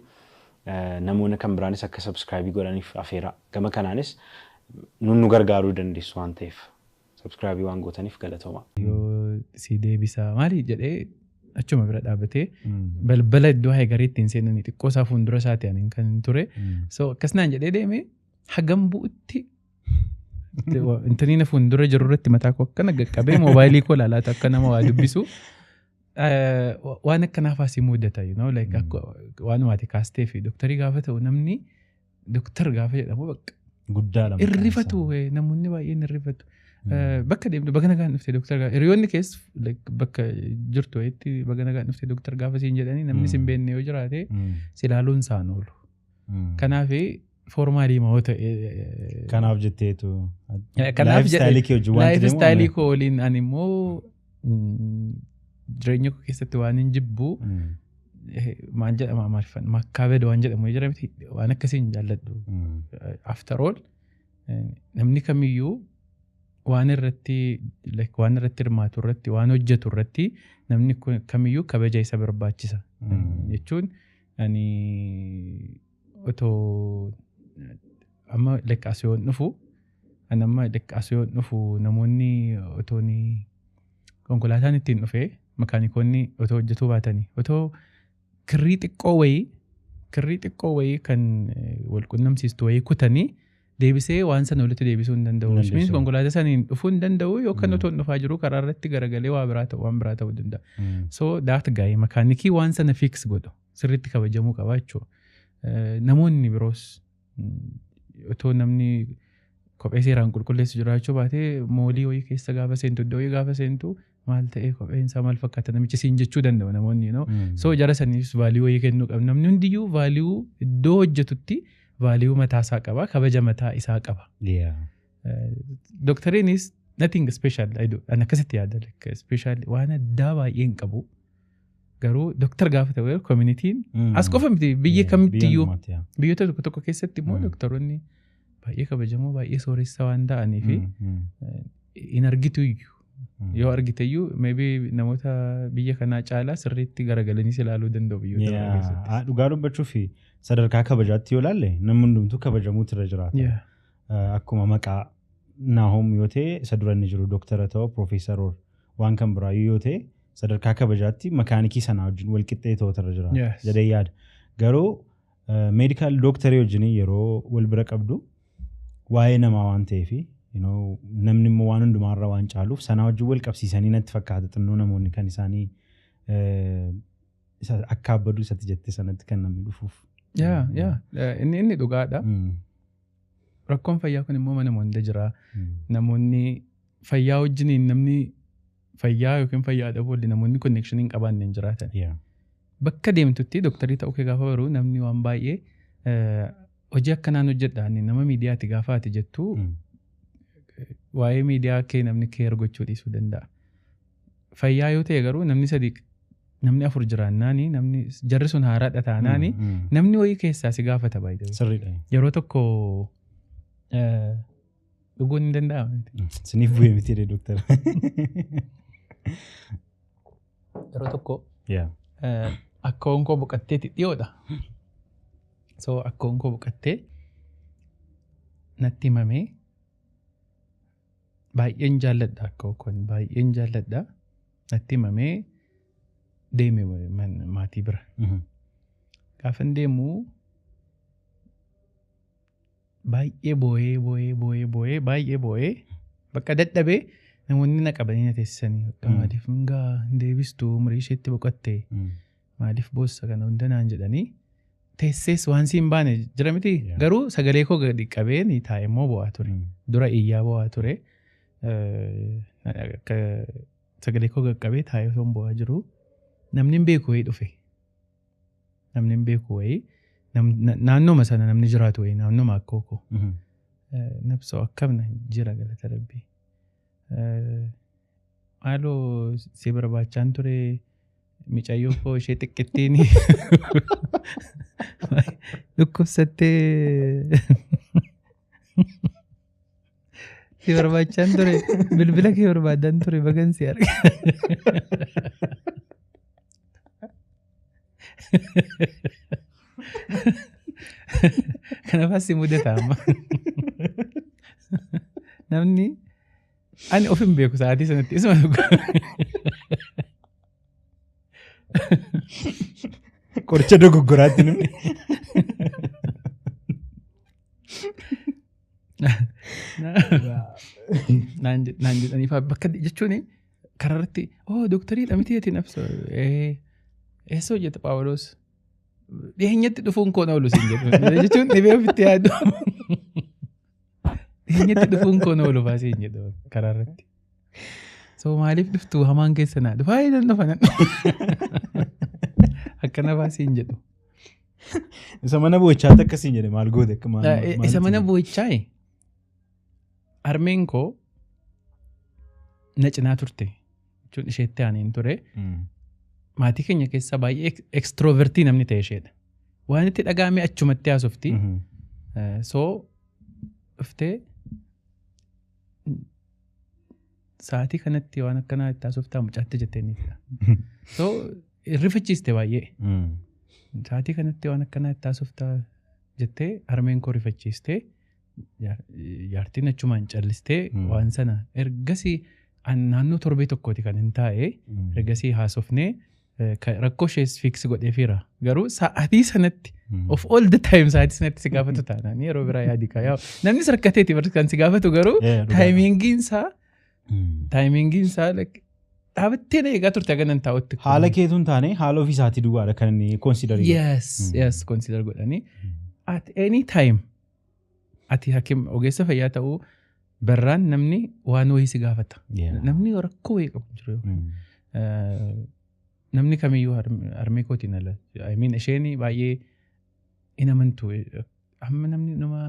namoonni kan biraanis akka subscribeii godhaniif afeeraa. Gama kanaanis nun nu gargaaruu dandeessu waan ta'eef subscribeii waan gootaniif galatooma. Yoo si deebisaa maali jedhee achuma bira dhaabbatee, balbala iddoo Higerii ittiin seenanii xiqqoo isaa fuuldura isaati ani kan ture. So akkas naan jedhee deeme, hagam bu'utti intanii na fuuldura jiru irratti mataa koo akkana qaqqabee moobaayilii koo ilaalaatu akka nama waa dubbisu. Waan akkanaaf asii mudata, like akka waanuma ati kaastee fi dooktarii gaafa ta'u, namni dooktar gaafa jedhamu bakka Guddaadha. Irrifatu, namoonni baay'een irrifatu. Bakka deemtu "Baga nagaan dhufte, dooktar." Hiriyoonni kees bakka jirtu wayitti "Baga nagaan dhufte, dooktar" gaafa siin jedhanii, namni sin beekne yoo jiraate si ilaaluun isaan oolu. Kanaaf formal moo ta'e. Kanaaf jetteetu. Kanaaf Lifestyle kee wajjin wanti deemu. Lifestyle koo waliin ani immoo jireenya koo keessatti waan hin jibbu, maal jedhama Amaariffaan, ማካበድ waan jedhamu jira miti, waan akkasii hin jaalladhu. After all, namni kamiyyuu waan irratti, like, waan irratti hirmaatu irratti, waan hojjetu irratti namni kun kamiyyuu kabaja isa barbaachisa. Jechuun ani otoo amma like as yoon dhufu, ani amma like as yoon dhufu, namoonni otoo ni konkolaataan ittiin dhufee makaanikoonni otoo hojjetuu baatanii, otoo kirrii xiqqoo wayii kan wal qunnamsiistu wayii kutanii deebisee waan sana walitti deebisuu hin danda'u. Hin Which means dandeessu. konkolaataa saniin dhufuu hin danda'u yookaan otoo hin dhufaa jiru karaa irratti garagalee waa biraa ta'u, waan biraa ta'uu danda'a. So that guy, makaanikii waan sana fix godhu, sirriitti kabajamuu qaba jechuudha. Namoonni biroos otoo namni kophee seeraan qulqulleessu jiraachuu baatee, mall wayii keessa gaafa seentu, iddoo wayii gaafa seentu, "Maal ta'ee, kopheen isaa maal fakkaata namichi?" siin jechuu danda'u namoonni. So jara saniif value wayii kennuu qaba. Namni hundiyyuu value iddoo hojjetutti value mataa isaa qaba, kabaja mataa isaa qaba. Doktariinis nothing special I do. Ani akkasitti yaada, like special waan addaa baay'ee hin qabu. Garuu doktar gaafa ta'u communityn as qofa miti, biyya kamittiyyuu, biyyoota tokko tokko keessatti immoo doktoroonni baay'ee kabajamoo, baay'ee sooressa waan ta'anii fi hin argitu iyyuu. Yoo argite iyyuu, maybe namoota biyya kanaa caalaa sirriitti garagalanii ilaaluu danda'u biyyoota biraa keessatti. Dhugaa dubbachuu fi sadarkaa kabajaatti yoo ilaalle, namni hundumtuu kabajamuutu irra jiraata. Akkuma maqaa Naahom yoo ta'e, isa dura inni jiru dooktara ta'u, piroofeesar waan kan biraa yoo ta'e, sadarkaa kabajaatti makaanikii sanaa wajjin wal qixxee ta'utu irra jiraata jedhee yaada. Garuu medical dooktarii wajjin yeroo wal bira qabdu, waa'ee namaa waan ta'eef, namni immoo waan hundumaarra waan caaluuf, sanaa wajjin wal qabsiisanii natti fakkaata xinnoo namoonni kan isaanii isa akka abbaduu isatti jette sanatti kan namni dhufuuf. Yeah. Inni dhugaadha. Rakkoon fayyaa kun immoo mana hunda jira. Namoonni fayyaa wajjiniin, namni fayyaa yookiin fayyaa dhabuu waliin namoonni connection hin qabaanne hin jiraatan. Bakka deemtutti dooktarii ta'uu kee gaafa baruu, namni waan baay'ee hojii akkanaan hojjedha, ani nama miidiyaati gaafa ati jettu, waa'ee miidiyaa kee namni care gochuu dhiisuu danda'a. Fayyaa yoo ta'e garuu, namni sadi, namni afur jiraannaani, namni jarri sun haaraadha taanaani, namni wayii keessaa si gaafata baay'ee. Sirriidha. Yeroo tokko dhuguun hin danda'amu. Siniif bu'ee miti dooktar. Yeroo tokko akkoon koo boqotteeti dhiyoodha. So akkoon koo boqottee natti himamee, baay'een jaalladha akkoo koon, baay'een jaalladha, natti himamee deeme maatii bira. Gaafan deemu baay'ee boo'ee boo'ee boo'ee boo'ee baay'ee boo'ee, bakka dadhabee, namoonni na qabanii na teessisanii, bakka "Maaliif hingaa hin deebistu, umurii isheetti boqotte, maaliif boossa kana hunda?" naan jedhanii, teessees waan siin baane jira miti, garuu sagalee koo gadi qabee ni taa'e immoo bo'aa ture. Dura iyyaa bo'aa ture. Akka sagalee koo qaqqabee taa'ee osoo bo'aa jiru, namni hin beeku wayii dhufe. Namni hin beeku wayii, naannooma sana namni jiraatu wayii, naannooma akkoo koo. "Nabsoo, akkam na jira, galata rabbii. Maaloo si barbaachaan ture, micayyoo koo ishee xiqqittiin dhukkubsattee si barbaachaan ture, bilbila kee barbaadaan ture, bagan si arge." Kanaafas si mudata amma. Namni ani of hin beeku sa'aatii sanatti isuma dhugaa. Qoricha dogoggoraatti namni. Naan jedhanii fa'aa bakka jechuun karaa irratti, "Oh, doktariidha miti ati, nafsa eessa hojjeta Phaawulos?" Dhiyeenyatti dhufuun koon oolu siin jedhu jechuun dhibee ofitti yaadu. Dhiyeenyatti dhufuun koo na oolu baasee hin jedhu karaa irratti. So maaliif dhuftu hamaan keessa naa dhufaa nan dhufa nan akkana baasee hin jedhu. Isa mana boo'ichaatti akkasiin jedhe maal goote akka maal Isa mana boo'ichaa harmeen koo na cinaa turte jechuun isheetti aaneen ture. Maatii keenya keessaa baay'ee extrovertii namni ta'e isheedha. Waan itti dhaga'ame achumatti haasofti. So dhuftee sa'aatii kanatti waan akkanaa itti haasoftaa mucaatti jettee ni fida. So rifachiiste baay'ee. Sa'aatii kanatti waan akkanaa itti haasoftaa jettee harmeen koo rifachiiste jaartiin achumaan callistee waan sana ergasii naannoo torbee tokkooti kan hin taa'e ergasii haasofnee rakkoo ishees fiiksi godheefiira. Garuu sa'aatii sanatti of all the time sa'aatii sanatti si gaafatu taanaan yeroo biraa yaadi kaa namnis rakkateeti kan si gaafatu garuu taayimingiin isaa dhaabattee na eegaa turte haga nan taa'utti. Haala keetuun taane haala ofii isaatii duwwaadha kan inni consider godhu. Yes, yes, consider godhanii. At any time ati hakim ogeessa fayyaa ta'uu barraan namni waan wayii si gaafata. Namni rakkoo wayii qabu jiru. Namni kamiyyuu harmee kootiin ala. I mean isheen baay'ee hin amantu. Amma namni nama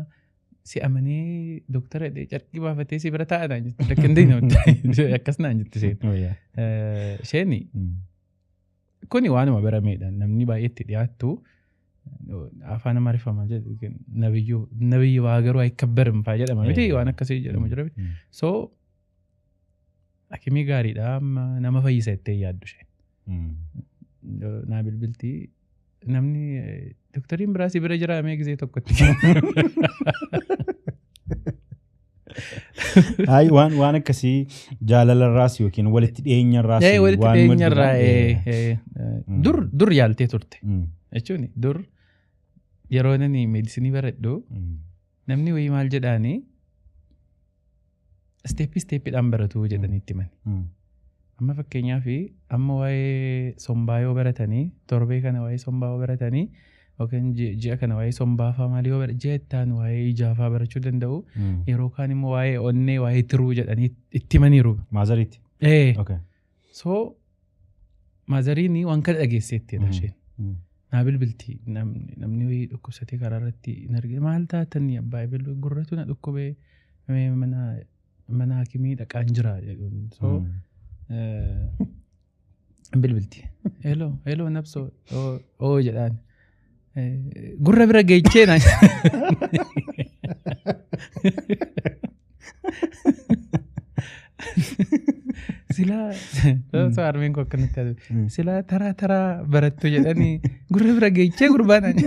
si amanee doktara jedhee carqii baafatee si bira taa'a naan jetti. Lakka hin deemne akkas naan jetti isheen. Isheen kuni waanuma barameedha. Namni baay'ee itti dhiyaattu afaan Amaariffamaa jedhu nabiyyu waa garuu ayikabbarim fa'aa jedhama miti waan akkasii jedhamu jira. So hakimii gaariidha amma nama fayyisa jettee yaaddu isheen. Naa bilbiltii namni doktariin biraa si bira jira mee gisee tokkotti. Ay waan akkasii jaalalarraas yookiin walitti dhiyeenyarraas walitti dhiyeenyarraa dur yaaltee turte. Jechuun dur yeroo nani meedisinii baradhu namni wayii maal jedhaanii isteeppii isteeppiidhaan baratu jedhanii itti himani. Amma fakkeenyaaf amma waa'ee sombaa yoo baratanii torbee kana waa'ee sombaa yoo baratanii yookiin ji'a kana waa'ee sombaa fa'aa maalii yoo baratan ji'a itti aanu waa'ee ijaa fa'aa barachuu danda'u. Yeroo kaan immoo waa'ee onnee waa'ee tiruu jedhanii itti himaniiru. Maazariitti? So maazariin waan kana dhageesseettidha isheen. Naa bilbilti namni wayii dhukkubsatee karaa irratti hin argine maal taatanii abbaa gurratu na dhukkubee mana hakimii dhaqaan jira jedhuun. So bilbilti. Hello, hello nabso oo jedhaan. Gurra bira geechee naan. Silaa so harmeen koo akkanatti haasofte. Silaa taraa taraa barattu jedhanii gurra bira geechee gurbaa naan.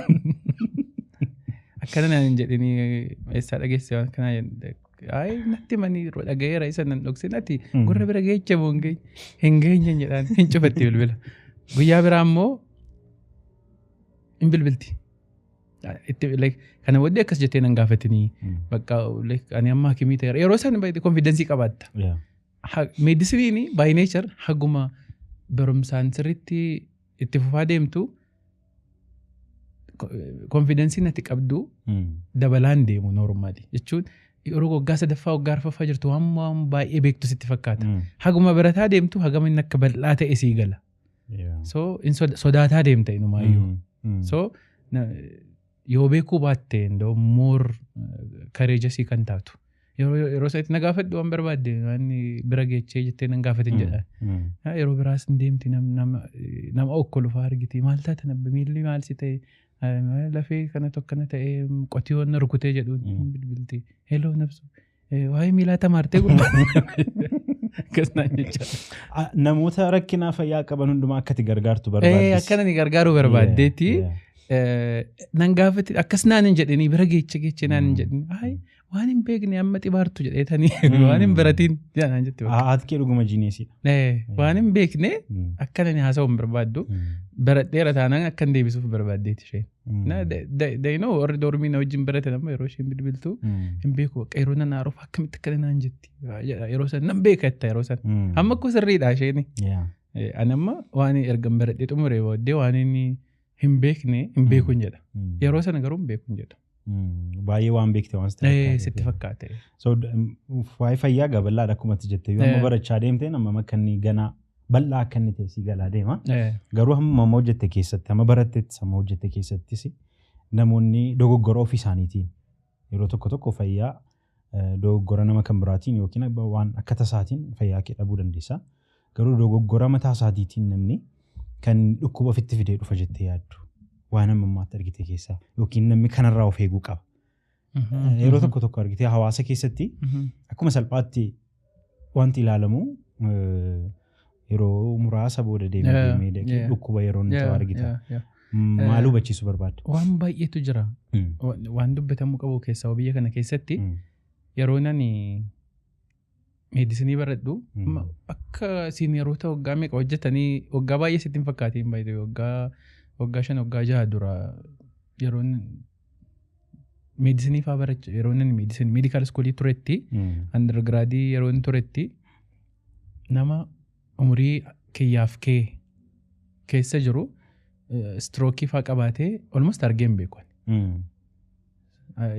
Akkana naan hin jedhanii eessaa dhageesse waan akkanaa jedhan. Ay natti himanii dhaga'eera isa nan dhoksin ati gurra bira geeche moo hin geenye jedhaan hin cufatti bilbila. Guyyaa biraa immoo hin bilbilti. Kana booddee akkas jettee nan gaafatinii bakka ani amma hakimii ta'eera yeroo isaan baay'ee konfidensii qabaatta. Meedisiniin by nature haguma barumsaan sirriitti itti fufaa deemtu konfidensiin ati qabdu dabalaan deemu normaali jechuun yeroo waggaa sadaffaa waggaa arfaffaa jirtu waan baay'ee beektu sitti fakkaata. Haguma barataa deemtu hagama inni akka bal'aa ta'e sii gala. So sodaataa deemta inumaayyuu. So yoo beekuu baatte more courageous kan taatu. Yeroo isaatti na gaafadhu waan barbaadde waan bira geechee jettee nan gaafatin jedha. Yeroo biraas hin deemti nama okkolu fa'aa argiti maal taatan abba miilli maal si ta'e lafee kanatu akkana ta'e qotiyoon na rukutee jedhuun bilbilti. Hello nabsu waa'ee miilaa tamaartee gurbaa. Akkas naan jecha. Namoota rakkina fayyaa qaban hundumaa akkati gargaartu barbaaddes. Akkana ni gargaaruu barbaaddeeti. Nan gaafatti akkas naan hin jedhanii bira geeche geeche naan hin jedhanii waan hin beekne amma xibaartu jedheetanii waan hin baratiin naan jette. Haati kee dhuguma jineesidha. Waan hin beekne akkana ni haasa'uu hin barbaaddu. Baradheera taanaan akkan deebisuuf barbaaddeeti isheen. They know warri dormii na wajjin baratan amma yeroo isheen bilbiltu hin beeku bakka yeroo nan aaruuf akkamitti akkana naan jetti. Yeroo san nan beeka jetta yeroo san. Amma akkoo sirriidha isheen. Ani amma waan erga baradhee xumuree booddee waan inni hin beekne hin beeku hin jedha. Yeroo sana garuu hin beeku hin jedha. Baay'ee waan beekte waan sitti fakkaate. Sitti fakkaate. So waa'ee fayyaa gabal'aadha akkuma ati jette. Yoo amma barachaa deemte amma akka inni ganaa bal'aa akka inni ta'e si galaa deema. Garuu hamma amma hojjette keessatti hamma barattettis hamma hojjette keessattis namoonni dogoggora ofii isaaniitiin yeroo tokko tokko fayyaa dogoggora nama kan biraatiin yookiin waan akka tasaatiin fayyaa kee dhabuu dandeessa. Garuu dogoggora mataa isaatiitiin namni kan dhukkuba ofitti fidee dhufa jettee yaaddu waan amma ammaatti argite keessaa yookiin namni kanarraa of eeguu qaba. Yeroo tokko tokko argitee hawaasa keessatti akkuma salphaatti wanti ilaalamu yeroo muraasa booda deemee deemee dhaqee dhukkuba yeroo inni ta'u argita. Maal hubachiisuu barbaadda? Waan baay'eetu jira. Waan dubbatamuu qabu keessaa biyya kana keessatti yeroo nani meedisinii baradhu akka senioroota waggaa meeqa hojjetanii waggaa baay'ee sitti hin fakkaatiin baay'ee waggaa 5 waggaa 6 dura yeroo meedisinii fa'aa baracha yeroo nani meedisinii medical schoolii turetti undergradii yeroo inni turetti nama umurii kiyyaaf kee keessa jiru strookii fa'aa qabaatee almost argee hin beeku.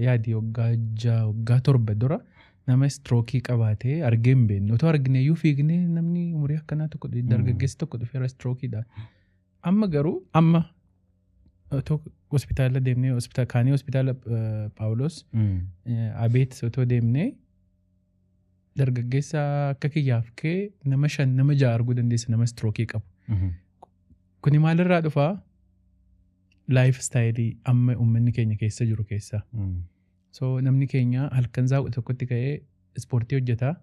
Yaadi waggaa 6 waggaa 7 dura nama strookii qabaatee argee hin beeknu. Otoo argine iyyuu fiignee namni umurii akkanaa tokko dargaggeessi tokko dhufeera strookiidhaan. Amma garuu amma otoo hospitaala deemnee kaanii hospitaala Paawulos Abeet otoo deemnee dargaggeessa akka kiyyaaf kee nama 5 nama 6 arguu dandeessa nama strookii qabu. Kuni maalirraa dhufaa? Life style amma uummanni keenya keessa jiru keessaa. So namni keenya halkan zaaqu tokkotti ka'ee ispoortii hojjetaa.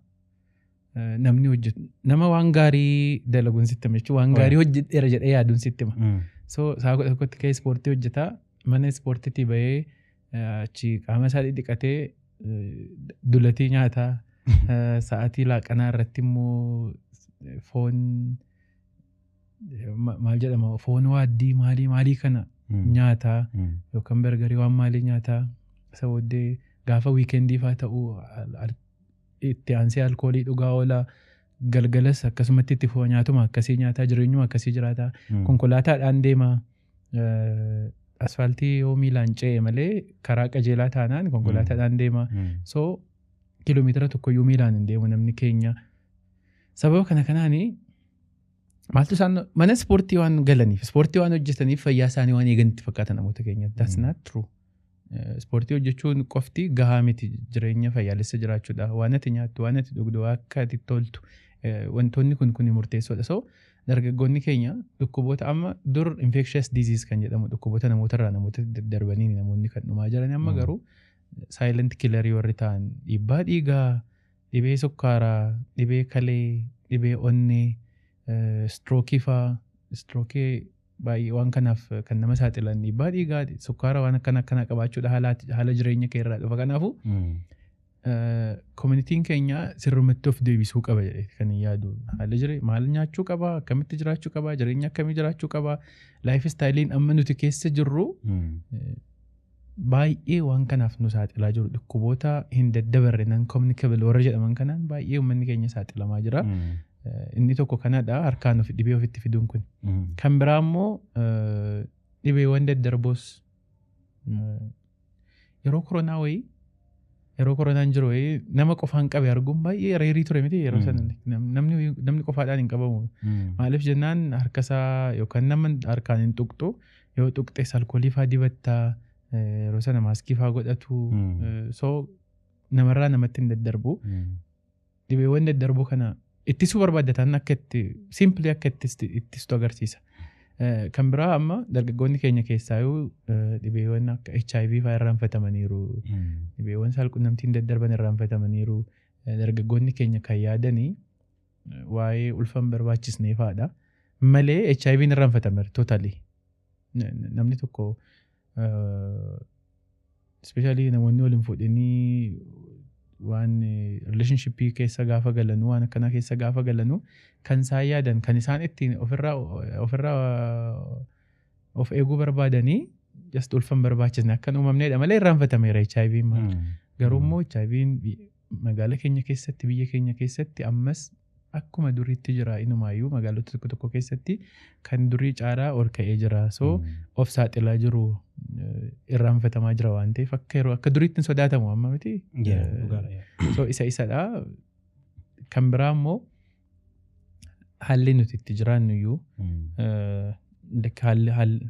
Namni hojjetu nama waan gaarii dalaguun sitti hima jechuun waan gaarii hojjedheera jedhee yaaduun sitti hima. So zaaqu tokkotti ka'ee ispoortii hojjetaa mana ispoortiitti bahee achi qaama isaa dhidhiqatee dulatii nyaataa sa'aatii laaqanaa irratti immoo foon maal jedhama foon waaddii maalii maalii kana nyaataa yookaan bergarii waan maalii nyaataa. Isa booddee gaafa wiikendii fa'aa ta'uu itti aansee alkoolii dhugaa oola galgalas akkasumatti itti fufa nyaatuma akkasii nyaataa jireenyuma akkasii jiraataa konkolaataadhaan deema asfaaltii yoo miilaan ce'e malee karaa qajeelaa taanaan konkolaataadhaan deema so kiiloomeetira tokkoyyuu miilaan hin deemu namni keenya. Sababa kana kanaanii maaltu isaan mana ispoortii waan galaniif ispoortii waan hojjetaniif fayyaa isaanii waan eeganitti fakkaata namoota keenya. That's not true. Ispoortii hojjechuun qofti gahaa miti jireenya fayyaalessa jiraachuudha. Waan ati nyaattu, waan ati dhugdu, akka ati toltu wantoonni kun murteessoodha. So dargaggoonni keenya dhukkuboota amma dur infectious disease kan jedhamu dhukkuboota namootarraa namoota daddarbaniin namoonni kan dhumaa jiran amma garuu silent killerii warri ta'an dhiibbaa dhiigaa, dhibee sukkaaraa, dhibee kalee, dhibee onnee, strookii fa'aa, strookii baay'ee waan kanaaf kan nama saaxilan dhiibbaa dhiigaa, sukkaara waan akkana akkanaa qabaachuudha haala jireenya kee irraa dhufa. Kanaafuu koominitiin keenya sirrumatti of deebisuu qaba jedhee kan hin yaadu. Haala jiree maal nyaachuu qaba, akkamitti jiraachuu qaba, jireenya akkamii jiraachuu qaba, laayif istaayiliin amma nuti keessa jirru baay'ee waan kanaaf nu saaxilaa jiru. Dhukkuboota hin daddabarre non communicable warra jedhaman kanaan baay'ee uummanni keenya saaxilamaa jira. Inni tokko kanadha harkaan of dhibee ofitti fiduun kun. Kan biraa immoo dhibeewwan daddarboos yeroo koronaa wayii yeroo koronaan jiru wayii nama qofaan qabe arguun baay'ee reerii ture miti yeroo sana namni qofaadhaan hin qabamu. Maaliif jennaan harka isaa yookaan nama harkaan hin tuqxu yoo tuqxes alkoolii fa'aa dibattaa yeroo sana maaskii fa'aa godhatu so namarraa namatti hin daddarbu. Dhibeewwan daddarboo kana ittisuu barbaadatan akka itti simply akka ittistu agarsiisa. Kan biraa amma dargaggoonni keenya keessaayyuu dhibeewwan akka HIV fa'aa irraanfatamaniiru. Dhibeewwan saalqunnamtiin daddarban irraanfatamaniiru. Dargaggoonni keenya kan yaadanii waa'ee ulfa hin barbaachisnee fa'aadha. Malee HIV'n irraanfatameera totally. Namni tokko especially namoonni waliin fuudhanii waan relationshipii keessa gaafa galanuu waan akkanaa keessa gaafa galanuu kan isaan yaadan kan isaan ittiin ofirraa of eeguu barbaadanii just ulfa hin barbaachisne akka hin uumamneedha malee irraanfatameera HIV maal. Garuu immoo HIV'n magaala keenya keessatti biyya keenya keessatti ammas akkuma duriitti jira inumaayyuu magaalota tokko tokko keessatti kan durii caalaa ol ka'ee jira. So of saaxilaa jiru. Irraanfatamaa jira waan ta'eef akka yeroo akka duriitti hin sodaatamu amma miti. So isa isadha. Kan biraa immoo haalli nuti itti jiraannu iyyuu,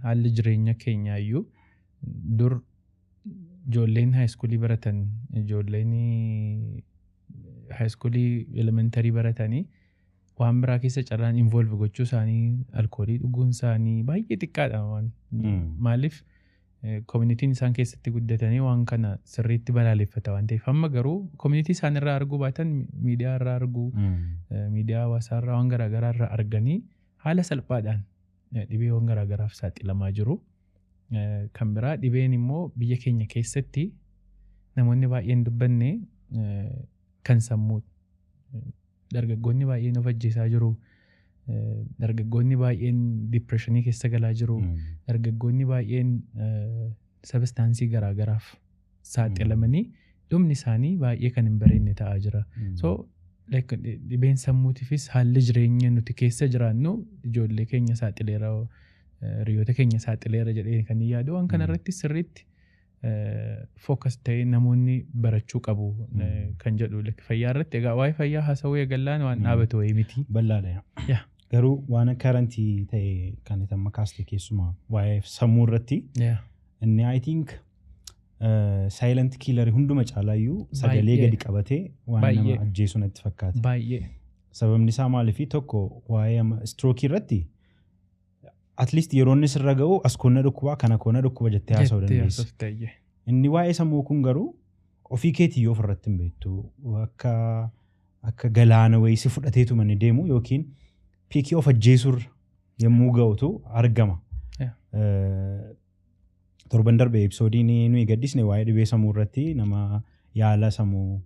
haalli jireenya keenyaa iyyuu, dur ijoolleen high schoolii baratan, ijoolleen high schoolii, elementarii baratanii waan biraa keessa carraan involve gochuu isaanii, alkoolii dhuguun isaanii baay'ee xiqqaadha. Waan maaliif communityn isaan keessatti guddatanii waan kana sirriitti balaaleffata waan ta'eef. Amma garuu community isaan irraa arguu baatan miidiyaa irraa arguu, miidiyaa hawaasaa irraa, waan garaagaraa irraa arganii haala salphaadhaan dhibeewwan garaagaraaf saaxilamaa jiru. Kan biraa dhibeen immoo biyya keenya keessatti namoonni baay'een dubbanne kan sammuu, dargaggoonni baay'een of ajjeesaa jiru. Dargaggoonni baay'een depressionii keessa galaa jiru. Dargaggoonni baay'een substanceii garaagaraaf saaxilamanii dhumni isaanii baay'ee kan hin bareedne ta'aa jira. So dhibeen sammuutiifis haalli jireenya nuti keessa jiraannu ijoollee keenya saaxileera, hiriyoota keenya saaxileera jedhee kan hin yaadu. Waan kanarratti sirriitti focus ta'ee namoonni barachuu qabu kan jedhu. Fayyaa irratti egaa waa'ee fayyaa haasawuu eegallaan waan dhaabatu wayii miti. Bal'aadha. Garuu waan currentii ta'e kan itti amma kaaste, keessumaa waa'ee sammuu irratti, inni I think silent killer hunduma caalaayyuu sagalee gadi qabatee waan nama ajjeesu natti fakkaata. Baay'ee. Sababni isaa maaliifi, tokko waa'ee strokeii irratti at least yeroo inni sirra ga'u as koonna dhukkubaa, kana koonna dhukkuba jettee haasa'uu dandeessa. Inni waa'ee sammuu kun garuu ofii keetii yoo ofirratti hin beektu akka galaana wayii si fudhateetu manni deemu yookiin peakii of ajjeesurra yommuu ga'utu argama. Torban darbe episodeiin nuyi gaddisne waa'ee dhibee sammuu irratti nama yaala sammuu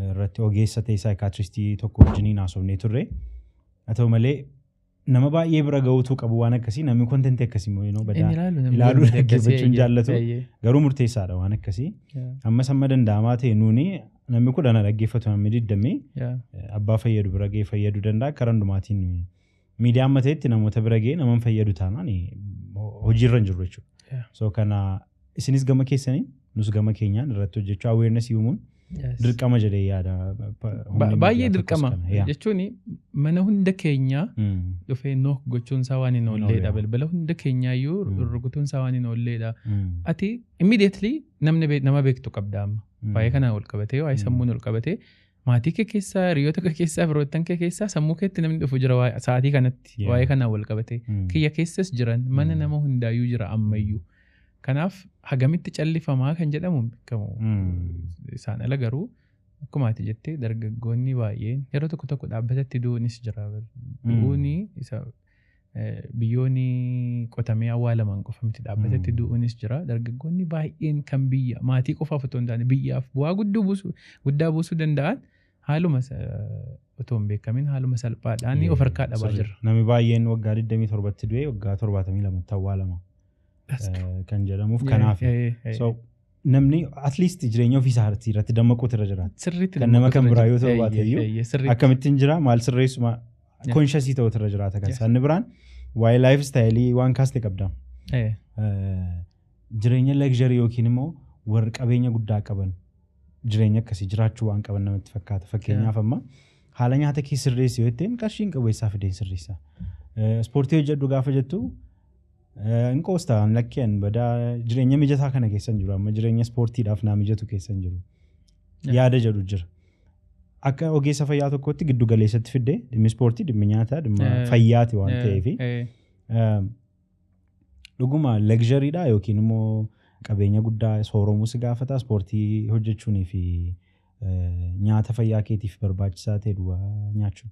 irratti ogeessa ta'e, psychiatristii tokko wajjiniin haasofnee turre. Haa ta'u malee nama baay'ee bira ga'uutu qabu waan akkasii, namni contentii akkasii immoo badaa ilaaluu dhaggeeffachuu hin jaallatu, garuu murteessaadha waan akkasii. Ammas amma danda'amaa ta'e nuuni namni 10 dhaggeeffatu, namni 20 abbaa fayyadu bira ga'ee fayyaduu danda'a. Karaa hundumaatiin miidiyaa amma ta'etti namoota bira ga'ee nama fayyadu taanaan hojiirra hin jiru jechuudha. So kana isinis gama keessaniin, nus gama keenyaan irratti hojjechuu, awareness uumuun dirqama jedhee yaada. Baay'ee dirqama jechuun mana hunda keenyaa dhufee knock gochuun isaa waan hin oolleedha. Balbala hunda keenyaayyuu rukutuun isaa waan hin oolleedha. Ati immediately namni nama beektu qabda amma. Waa'ee kanaan ol qabatee, waa'ee sammuun ol qabatee, maatii kee keessaa, hiriyoota kee keessaa, firoottan kee keessaa sammuu keetti namni dhufu jira sa'aatii kanatti waa'ee kanaan wal qabatee. Kiyya keessas jiran, mana nama hundaayyuu jira ammayyuu. Kanaaf hagamitti callifamaa kan jedhamu beekamu. Isaan ala garuu akkuma ati jettee dargaggoonni baay'een yeroo tokko tokko dhaabbatatti du'uunis jira. Du'uuni isa biyyoonni qotamee awwaalaman qofa miti, dhaabbatatti du'uunis jira. Dargaggoonni baay'een kan biyya maatii qofaaf otoo hin taane biyyaaf bu'aa guddaa buusuu danda'an haaluma otoo hin beekamin haaluma salphaadhaan of harkaa dhabaa jirra. Namni baay'een waggaa 27tti du'ee waggaa 72tti awwaalama kan jedhamuuf kanaaf. So namni at least jireenya ofii isaa irratti dammaquutu irra jiraata. Sirriitti. Kan nama kan biraa yoo ta'u baate iyyuu akkamittiin jira, maal sirreessu, consciousii ta'utu irra jiraata kan isaan biraan. Waa'ee life styleii waan kaaste qabda. Jireenya luxury yookiin immoo warri qabeenya guddaa qaban jireenya akkasii jiraachuu waan qaban namatti fakkaata. Fakkeenyaaf amma haala nyaata kee sirreessi yoo jetteen, qarshii hin qabu, eessaa fideen sirreessa? Ispoortii hojjedhu gaafa jettu, hin qoostaa, lakkeen badaa jireenya mijataa kana keessa hin jiru, amma jireenya ispoortiidhaaf naa mijatu keessa hin jiru. Yaada jedhu jira. Akka ogeessa fayyaa tokkotti giddu galeessatti fiddee dhimmi ispoortii, dhimmi nyaataa, dhimma fayyaati waan ta'eef, dhuguma luxurydha yookiin immoo qabeenya guddaa sooromuu si gaafata ispoortii hojjechuunii fi nyaata fayyaa keetiif barbaachisaa ta'e duwwaa nyaachuun?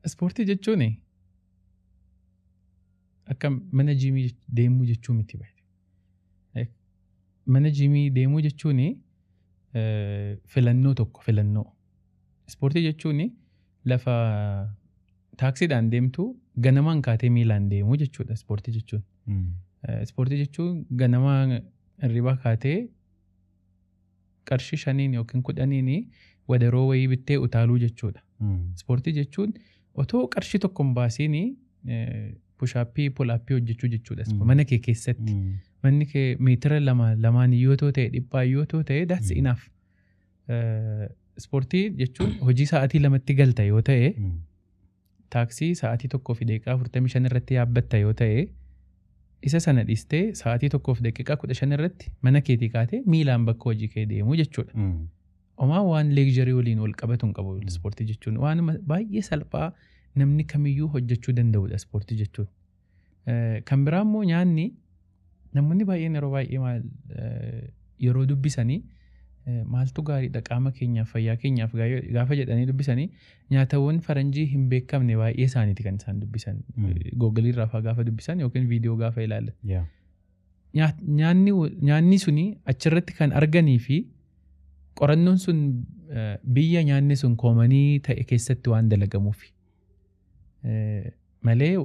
Ispoortii jechuun akka mana gymii deemuu jechuu miti. Mana gymii deemuu jechuun filannoo tokko, filannoo. Ispoortii jechuun lafa taaksiidhaan deemtu ganamaan kaatee miilaan deemuu jechuudha ispoortii jechuun. Ispoortii jechuun ganamaan hirribaa kaatee qarshii 5n yookiin 10n wadaroo wayii bittee utaaluu jechuudha. Ispoortii jechuun otoo qarshii tokko hin baasiin Push-upii, pull-upii hojjechuu jechuudha. Mana kee keessatti. Manni kee meetira 2 2 yoo ta'e, dhiphaa yoo ta'e, that's enough. Ispoortii jechuun hojii sa'aatii 2tti galta yoo ta'e, taaksii sa'aatii 1:45 irratti yaabbatta yoo ta'e, isa sana dhiistee sa'aatii 1:15 irratti mana keetii kaatee miilaan bakka hojii kee deemuu jechuudha. Homaa waan luxury waliin wal qabatu hin qabu ispoortii jechuun. Waanuma baay'ee salphaa namni kamiyyuu hojjechuu danda'udha ispoortii jechuun. Kan biraa immoo nyaanni, namoonni baay'een yeroo baay'ee maal yeroo dubbisanii, maaltu gaariidha qaama keenyaaf, fayyaa keenyaaf gaafa jedhanii dubbisanii, nyaatawwan faranjii hin beekamne baay'ee isaaniiti kan isaan dubbisan. Googilii irraa fa'aa gaafa dubbisan yookiin viidiyoo gaafa ilaalan. Nyaanni suni achirratti kan arganii fi qorannoon sun biyya nyaanni sun commonii ta'e keessatti waan dalagamuufi. Malee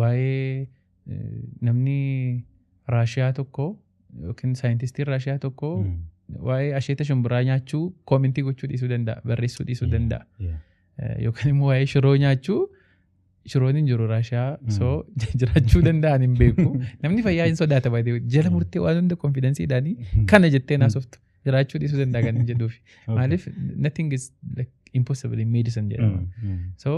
waa'ee namni Raashiyaa tokko yookiin saayintistiin Raashiyaa tokko waa'ee asheeta shumburaa nyaachuu commentii gochuu dhiisuu danda'a, barreessuu dhiisuu danda'a. Yookaan immoo waa'ee shiroo nyaachuu, shiroon hin jiru Raashiyaa, so jiraachuu danda'an hin beeku. Namni fayyaa hin sodaata baay'ee, jala murtee waan hunda confidenceiidhaanii kana jettee naasoftu jiraachuu dhiisuu danda'a kan hin jedhuufi. Maaliif, nothing is like impossible in medicine jedhama. So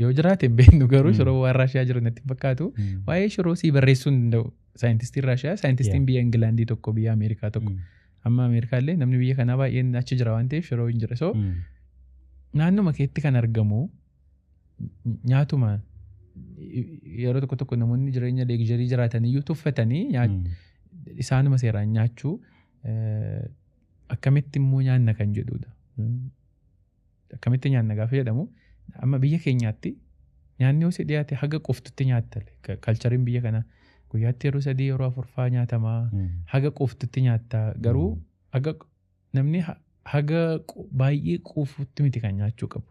yoo jiraate hin beeknu, garuu shiroo waan Raashiyaa jiru natti hin fakkaatu. Waa'ee shiroo sii barreessuu hin danda'u. Saayintistiin Raashiyaa, saayintistiin biyya Ingilaandii tokko, biyya Ameerikaa tokko. Amma Ameerikaa illee namni biyya kanaa baay'een achi jira waan ta'eef shiroo hin jira. So naannuma keetti kan argamu nyaatuma yeroo tokko tokko namoonni jireenya luxury jiraatan iyyuu tuffatanii isaanuma seeraan nyaachuu, akkamitti immoo nyaanna kan jedhudha. Akkamitti nyaanna gaafa jedhamu, amma biyya keenyaatti nyaanni yoo si dhiyaate haga quftutti nyaatta. Cultureiin biyya kanaa guyyaatti yeroo sadii, yeroo afurfaa nyaatamaa, haga quftutti nyaatta, garuu haga namni haga baay'ee quufutti miti kan nyaachuu qabu.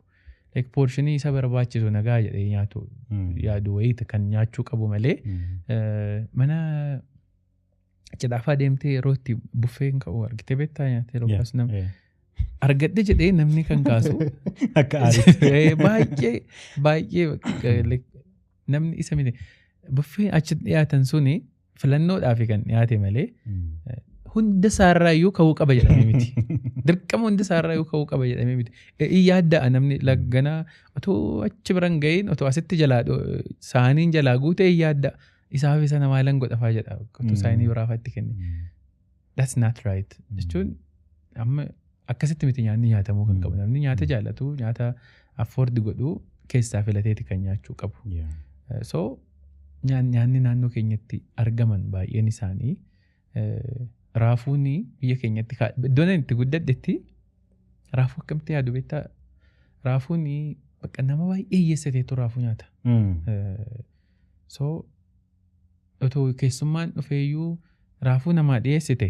Like portionii isa barbaachisu nagaa jedhee nyaatu yaadu wayiiti kan nyaachuu qabu malee, mana cidhaafaa deemtee yeroo itti buffeen ka'u argitee beektaa, nyaata yeroo kaasu nama argadhe jedhee namni kan kaasu Akka aariitti. Baay'ee baay'ee like, namni isa miti, buffeen achi dhiyaatan suni filannoodhaaf kan dhiyaate malee hunda isaarraayyuu ka'uu qaba jedhamee miti. Dirqama hunda isaarraayyuu ka'uu qaba jedhamee miti. In yaadda'a namni lagganaa otoo achi biran ga'iin, otoo asitti jalaa saaniin jalaa guutee in yaadda'a. Isaaf isa namaalan godhafaa jedha otoo saanii biraafaa itti kenne. That's not right. Jechuun amma akkasitti miti nyaanni nyaatamuu kan qabu. Namni nyaata jaallatu, nyaata afford godhu keessaa filateeti kan nyaachuu qabu. So nyaanni naannoo keenyatti argaman baay'een isaanii, raafuun biyya keenyatti iddoon ani itti guddadhetti raafuu akkamitti yaadu beektaa? Raafuun bakka nama baay'ee hiyyeessateetu raafuu nyaata. So otoo keessummaan dhufeeyyuu raafuu namaa dhiyeessite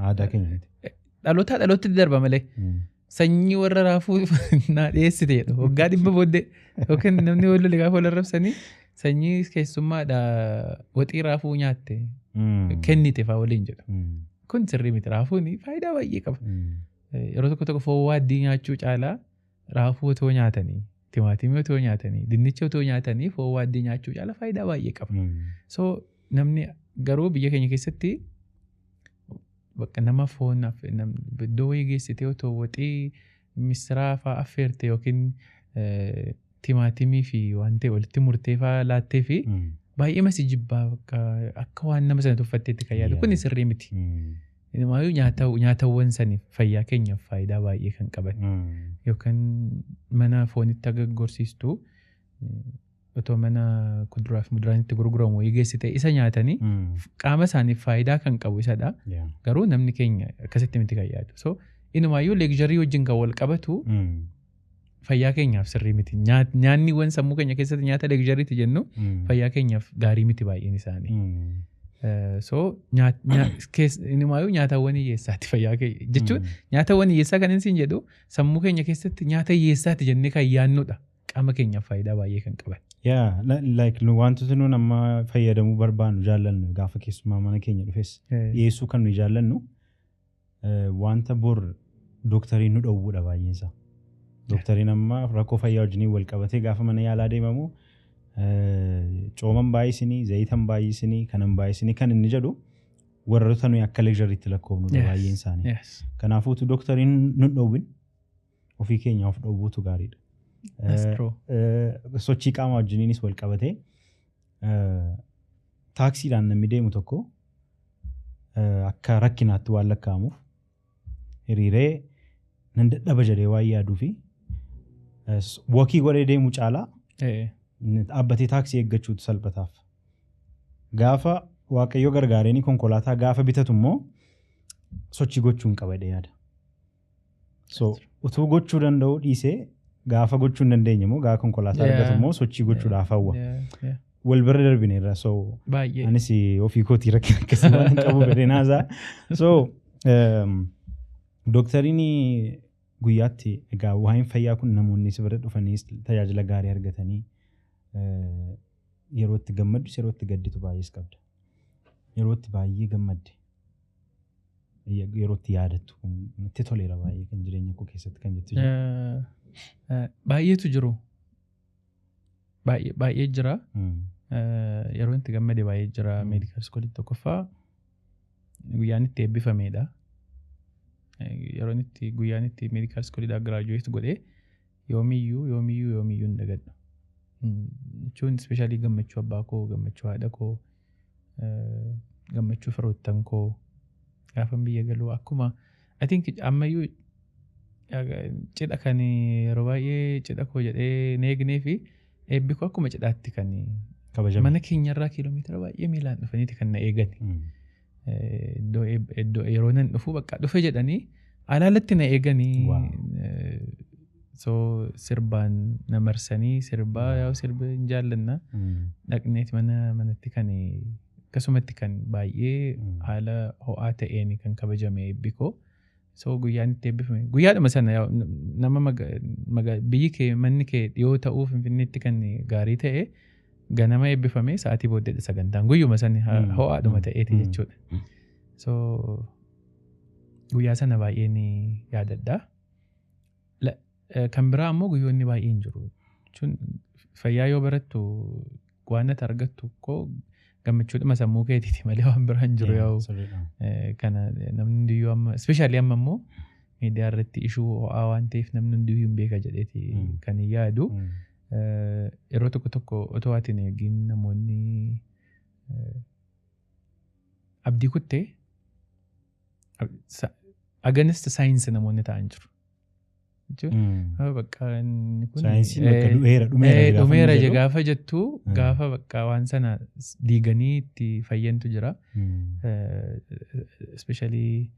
Aadaa keenya miti. Dhalootaa dhalootatti darba malee, sanyii warra raafuu naa dhiyeessite jedhu waggaa 100 booddee, yookiin namni wal lole gaafa wal arrabsanii, sanyii keessummaadha waxii raafuu nyaatte kennite fa'aa waliin jedhu. Kun sirrii miti, raafuun faayidaa baay'ee qaba. Yeroo tokko tokko foon waaddii nyaachuu caalaa raafuu otoo nyaatanii, timaatimii otoo nyaatanii, dinnicha otoo nyaatanii, foon waaddii nyaachuu caalaa faayidaa baay'ee qaba. So namni garuu biyya keenya keessatti bakka nama foon iddoo wayii geessitee otoo waxii missiraa fa'aa affeerte yookiin timaatimii fi waan ta'e walitti murtee fa'aa laattee fi baay'ee masi jibbaa, bakka akka waan nama sana tuffatteetti kan yaadu. Kun sirrii miti. Inumaayyuu nyaatawwan saniif fayyaa keenyaaf faayidaa baay'ee kan qaban, yookaan mana foonitti akka gorsiistu otoo mana kuduraa fi muduraan itti gurguramu wayii geessite isa nyaatanii qaama isaaniif faayidaa kan qabu isadha. Garuu namni keenya akkasitti miti kan yaadu. So inumaayyuu luxury wajjin kan wal qabatu fayyaa keenyaaf sirrii miti. Nyaanniiwwan sammuu keenya keessatti nyaata luxuryti jennu fayyaa keenyaaf gaarii miti baay'een isaanii. So inumaayyuu nyaatawwan hiyyeessaati fayyaa keenya jechuun, nyaatawwan hiyyeessaa kan inni jedhu sammuu keenya keessatti nyaata hiyyeessaati jennee kan yaannudha. Qaama keenyaaf faayidaa baay'ee kan qaban. Yeah, like nu wantoota nuun amma fayyadamuu barbaannu, jaallannu, gaafa keessumaa mana keenya dhufes dhiyeessuu kan nuyi jaallannu, wanta bor dooktariin nu dhowwudha baay'een isaa. Dooktariin amma rakkoo fayyaa wajjiniin wal qabatee gaafa mana yaalaa deemamu Cooman baay'isinii, zayitan baay'isinii, kanan baay'isinii kan inni jedhu warroota nuyi akka luxurytti lakkoofnudha baay'een isaanii. Kanaafuutu doktariin nun dhoowwin ofii keenya of dhoowwuutu gaariidha. Sochii qaamaa wajjiniinis wal qabatee taaksiidhaan namni deemu tokko akka rakkinaatti waan lakkaa'amuuf hiriiree nan dadhaba jedhee waan yaaduu fi walkii godhee deemu caalaa dhaabbatee taaksii eeggachuutu salphataaf. Gaafa Waaqayyo gargaareenii konkolaataa gaafa bitatu immoo sochii gochuu hin qaba jedhee yaada. So utuu gochuu danda'u dhiisee gaafa gochuu hin dandeenye immoo gaafa konkolaataa argatu immoo sochii gochuudhaaf hawwa. Wal bira darbineerra. So anis ofii kootii rakkina akkasii waan hin qabu fedhee naasaa. So doktariin guyyaatti egaa waa'een fayyaa kun namoonni si bira dhufanii tajaajila gaarii argatanii yeroo itti gammaddus yeroo itti gadditu baay'ees qabda. Yeroo itti baay'ee gammadde yeroo itti yaadattu natti toleera baay'ee kan jireenya koo keessatti kan jettu jira. Baay'eetu jiru. Baay'ee jira. Yeroo itti gammade baay'ee jira. Medical school tokkoffaa guyyaan itti eebbifamedha. Yeroo itti guyyaan itti medical schoolidhaa graduate godhee yoomiyyuu hin dagadhu. Jechuun especially gammachuu abbaa koo, gammachuu haadha koo, gammachuu firoottan koo gaafa biyya galuu akkuma I think ammayyuu cidha kan yeroo baay'ee cidha koo jedhee hin eegnee fi eebbi koo akkuma cidhaatti kan mana keenyarraa kiiloomeetira baay'ee miilaan dhufaniiti kan na eegan. Iddoo yeroo nan dhufu bakka dhufe jedhanii alaalatti na eeganii. So sirbaan na marsanii sirbaa yaa'u sirba hin jaallanna dhaqneeti manatti kan akkasumatti kan baay'ee haala ho'aa ta'een kan kabajame eebbi koo. So guyyaan itti eebbifame guyyaadhuma sana nama biyyi kee manni kee dhiyoo ta'uu Finfinneetti kan gaarii ta'e ganama eebbifame sa'aatii booddeedha sagantaan guyyuma sana ho'aadhuma ta'eeti jechuudha. So guyyaa sana baay'een yaadadha. Kan biraa ammoo guyyoonni baay'een jiru. Jechuun fayyaa yoo barattu waan ati argattu koo gammachuudhuma sammuu keetiiti malee waan biraa hin jiru yaa'u. Kana namni hundiyyuu amma especially amma immoo miidiyaa irratti ishuu ho'aa waan ta'eef namni hundiyyuu hin beeka jedheeti kan hin yaadu. Yeroo tokko tokko otoo ati hin eegin namoonni abdii kuttee against science namoonni ta'an jiru. Bakka inni kun Saayinsiin bakka dhumeera gaafa jettu gaafa bakka waan sana diiganii itti fayyantu jira. Especially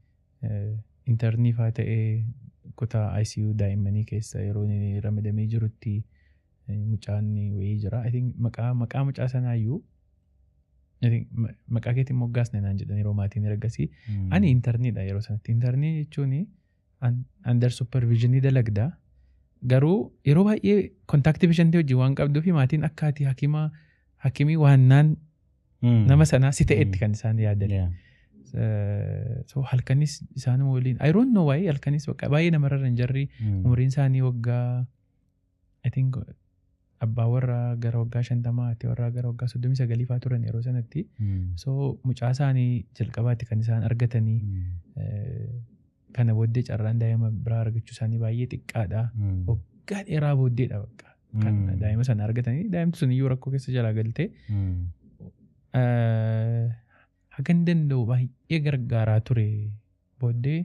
internii faa ta'ee kutaa ICU daa'immanii keessa yeroo inni ramadamee jirutti mucaan wayii jira. I think maqaa mucaa sanaayyuu I think maqaa keetiin moggaasne naan jedhan yeroo maatiin ergasii. Ani interniidha yeroo sanatti. Internii jechuun under supervisionii dalagda. Garuu yeroo baay'ee kontaaktii bishantii wajjin waan qabduu fi maatiin akka ati hakimii waannaan nama sanaa si ta'etti kan isaan yaadan. So halkanis isaan waliin I don't know why halkanis bakka baay'ee namarra hin jarri umriin isaanii waggaa I think abbaa warraa gara waggaa 50 haati warraa gara waggaa 39 faa turan yeroo sanatti. So mucaa isaanii jalqabaatti kan isaan argatanii kana booddee carraan daa'ima biraa argachuu isaanii baay'ee xiqqaadha. Waggaa dheeraa booddeedha bakka kan daa'ima sana argatanii daa'imti sun iyyuu rakkoo keessa jalaa galtee hagan danda'u baay'ee gargaaraa ture booddee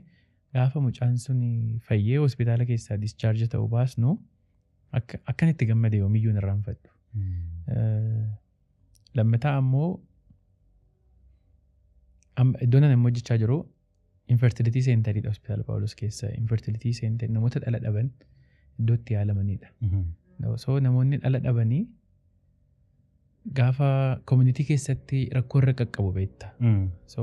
gaafa mucaan sun fayyee hospitaala keessaa discharge ta'uu baasnu akkan itti gammade yoomiyyuu hin irraanfadhu. Lammataa ammoo iddoon ani hojjechaa jiru infertility centeridha hospitaala Phaawulos keessa. Infertility center namoota dhala dhaban iddoo itti yaalamanidha. So namoonni dhala dhabanii gaafa community keessatti rakkoo irra qaqqabu beekta. So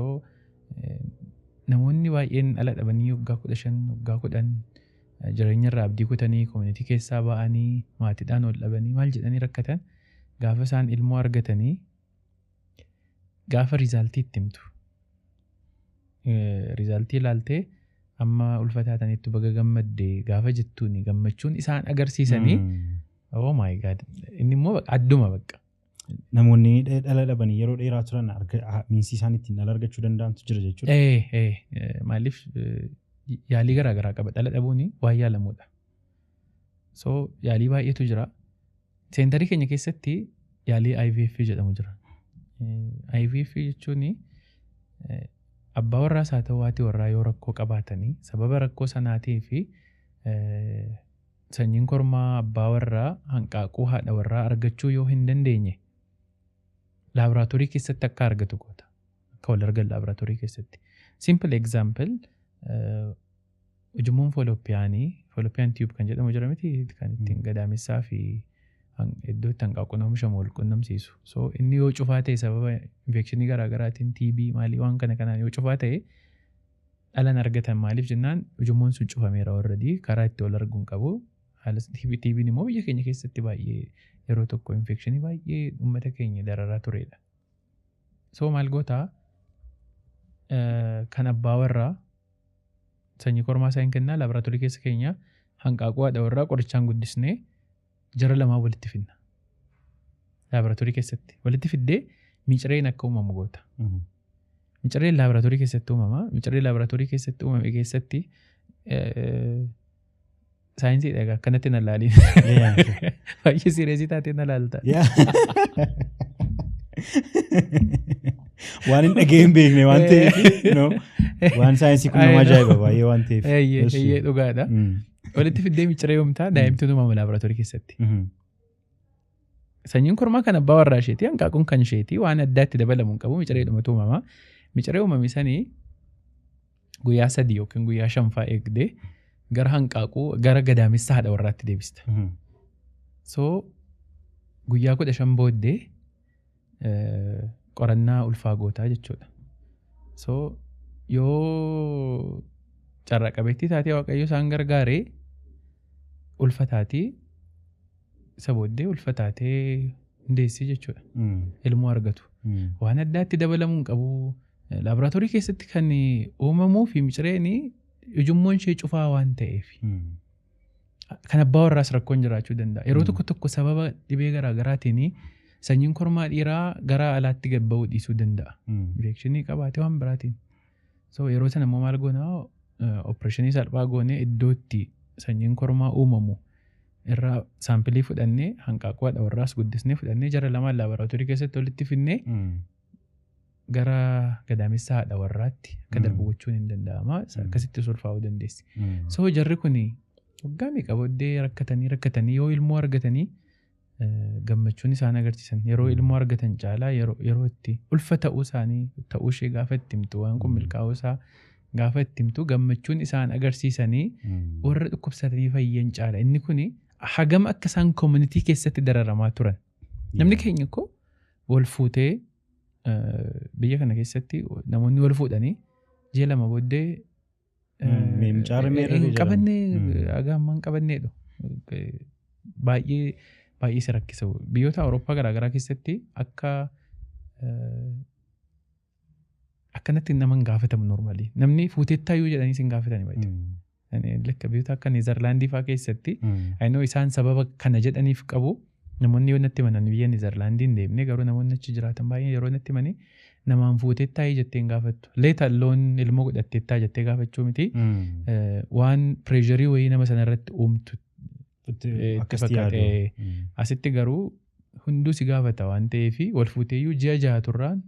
namoonni baay'een dhala dhabanii waggaa 15 waggaa 10 jireenya irraa abdii kutanii community keessaa ba'anii maatiidhaan ol dhabanii maal jedhanii rakkatan gaafa isaan ilmoo argatanii gaafa rizaaltii itti himtu. Rizaaltii ilaaltee amma ulfataatanitti baga gammadde gaafa jettuuni gammachuun isaan agarsiisanii oh my god inni immoo adduma bakka. Namoonni dhala dhabanii yeroo dheeraa turan means isaan ittiin dhala argachuu danda'antu jira jechuudha. Maaliif yaalii garaa garaa qaba. Dhala dhabuun waan yaalamuudha. So yaalii baay'eetu jira. Centerii keenya keessatti yaalii IVF jedhamu jira. IVF jechuun abbaa warraas haa ta'u haati warraa yoo rakkoo qabaatanii sababa rakkoo sanaatii fi sanyiin kormaa abbaa warraa hanqaaquu haadha warraa argachuu yoo hin dandeenye, laaboraatoorii keessatti akka argatu goota. Akka wal argan laaboraatoorii keessatti. Simple example, ujummoon fallopianii, fallopian tube kan jedhamu jira miti, kan ittiin gadaamessaa fi iddoo itti hanqaaquun oomishamu wal qunnamsiisu. So inni yoo cufaa ta'e, sababa infectionii garaagaraatiin, TB maalii waan kana kanaan yoo cufaa ta'e, dhalan argatan. Maaliif jennaan, ujummoon sun cufameera already, karaa itti wal arguu hin qabu. Haala TB'n immoo biyya keenya keessatti baay'ee yeroo tokko infectionii baay'ee uummata keenya dararaa turedha. So maal gootaa, kan abbaa warraa sanyii kormaa isaa hin kennaa, laaboraatoorii keessa keenya hanqaaquu haadha warraa qorichaan guddisnee jara lamaa walitti fidna. Laaboraatoorii keessatti walitti fiddee micireen akka uumamu goota. Micireen laaboraatoorii keessatti uumama. Micireen laaboraatoorii keessatti uumame keessatti saayinsiidha egaa, akkanatti na laaliin. Baay'ee serious taatee na laalta. Waan hin dhagee hin beekne waan ta'eef, waan saayinsii kun nama ajaa'iba baay'ee waan ta'eef. Eeyyee, dhugaadha. Walitti fiddee miciree uumtaa, daa'imti uumama laaboraatoorii keessatti. Sanyiin kormaa kan abbaa warraa isheeti, hanqaaquun kan isheeti, waan addaatti dabalamu hin qabu, micireedhumatu uumama. Miciree uumame sanii guyyaa 3 yookiin guyyaa 5 eegdee gara hanqaaquu, gara gadaamessa haadha warraatti deebista. So guyyaa 15 booddee qorannaa ulfaa gootaa jechuudha. So yoo carraa qabeettii taatee Waaqayyo isaan gargaaree ulfa taatii, isa booddee ulfa taatee hundeessii jechuudha. Ilmoo argatu. Waan addaatti dabalamuu hin qabu. Laaboraatoorii keessatti kan uumamuu fi micireen ujummoon ishee cufaa waan ta'eef. Kan abbaa warraas rakkoon jiraachuu danda'a. Yeroo tokko tokko sababa dhibee garaa garaatiin sanyiin kormaa dhiiraa gara alaatti gad ba'uu dhiisuu danda'a. Infectionii qabaatee waan biraatiin. So yeroo sana immoo maal goonaa, opereeshinii salphaa goonee iddoo itti sanyiin kormaa uumamu irraa sample fudhannee, hanqaaquu haadha warraas guddisnee fudhannee, jara lamaan laaboraatoorii keessatti walitti finnee gara gadaamessa haadha warraatti akka darbu gochuun hin danda'ama. Akkasitti ulfaa'uu dandeessi. So jarri kun waggaa meeqa booddee rakkatanii rakkatanii yoo ilmoo argatanii, gammachuun isaan agarsiisan yeroo ilmoo argatan caalaa yeroo itti ulfa ta'uu isaanii, ta'uu ishee gaafa itti himtu, waan kun milkaa'uu isaa gaafa itti himtu, gammachuun isaan agarsiisanii warra dhukkubsatanii fayyan caala. Inni kun hagam akka isaan community keessatti dararamaa turan. Namni keenya koo wal fuutee, biyya kana keessatti namoonni wal fuudhanii ji'a 2 booddee hin qabanne, haga ammaa hin qabanneedha. Baay'ee baay'ee si rakkisa. Biyyoota Awurooppaa garaagaraa keessatti akka akkanatti nama hin gaafatamu normally. Namni fuutettaayyuu jedhanii si hin gaafatani baay'ee. Lakka biyyoota akka Neezerlaandii fa'aa keessatti, I know, isaan sababa kana jedhaniif qabu. Namoonni yoo natti himan, biyya Neezerlaandii hin deemne, garuu namoonni achi jiraatan baay'een yeroo natti himanii, namaan fuutettaayii jettee hin gaafattu. Let alone ilmoo godhatteettaa jettee gaafachuu miti. Waan pressureii wayii nama sanarratti uumtu itti fakkaate. Asitti garuu hunduu si gaafata waan ta'eef, wal fuuteeyyuu ji'a 6 turraan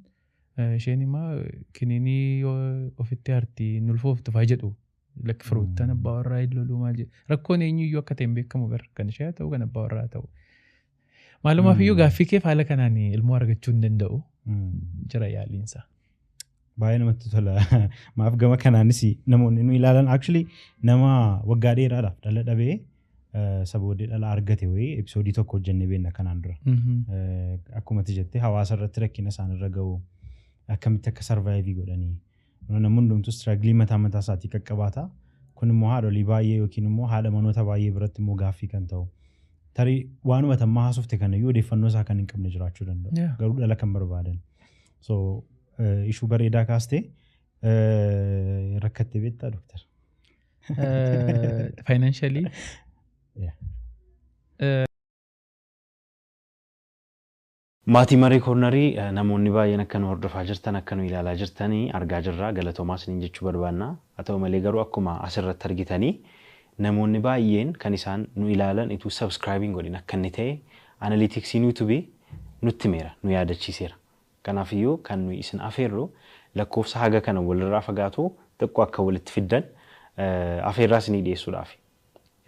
isheen immoo kiniinii ofitti hartii nulfooftu fa'aa jedhu. Lakki, firoottan abbaa warraa hin loluu maal jedhu. Rakkoon eenyuyyuu akka ta'e hin beekamu bara, kan ishee haa ta'u, kan abbaa warraa haa ta'u. Maalumaaf iyyuu gaaffii keef haala kanaan ilmoo argachuu hin danda'u, jira yaaliinsa. Baay'ee namatti tola. Maaf gama kanaanis namoonni nu ilaalan, actually nama waggaa dheeraadhaaf dhala dhabee isa booddee dhala argate wayii episodeii tokko hojjennee beekna kanaan dura. Akkuma ati jettee hawaasa irratti rakkina isaan irra gahu, akkamitti akka survive godhanii, namni hundumtuu struggle mataa mataa isaatii qaqqabaata. Kun immoo haadholii baay'ee yookiin immoo haadha manoota baay'ee biratti immoo gaaffii kan ta'u. Tarii waanuma tammaa haasofte kanayyuu odeeffannoo isaa kan hin qabne jiraachuu danda'u. Garuu dhala kan barbaadan. So issue bareedaa kaastee, rakkattee beektaa, dooktar? Financially. Yeah. Maatii Maree Koornarii, namoonni baay'een akka nu hordofaa jirtan, akka nu ilaalaa jirtanii argaa jirra. Galatoomaa isiniin jechuu barbaanna. Haa ta'u malee garuu akkuma asirratti argitanii namoonni baay'een kan isaan nu ilaalan ituu subscribe hin godhin akka inni ta'e analyticsiin YouTubeii nutti himeera, nu yaadachiiseera. Kanaafiyyuu kan nuyi isin afeerru lakkoofsa haga kana walirraa fagaatu xiqqoo akka walitti fiddan afeerraa isinii dhiyeessuudhaafi.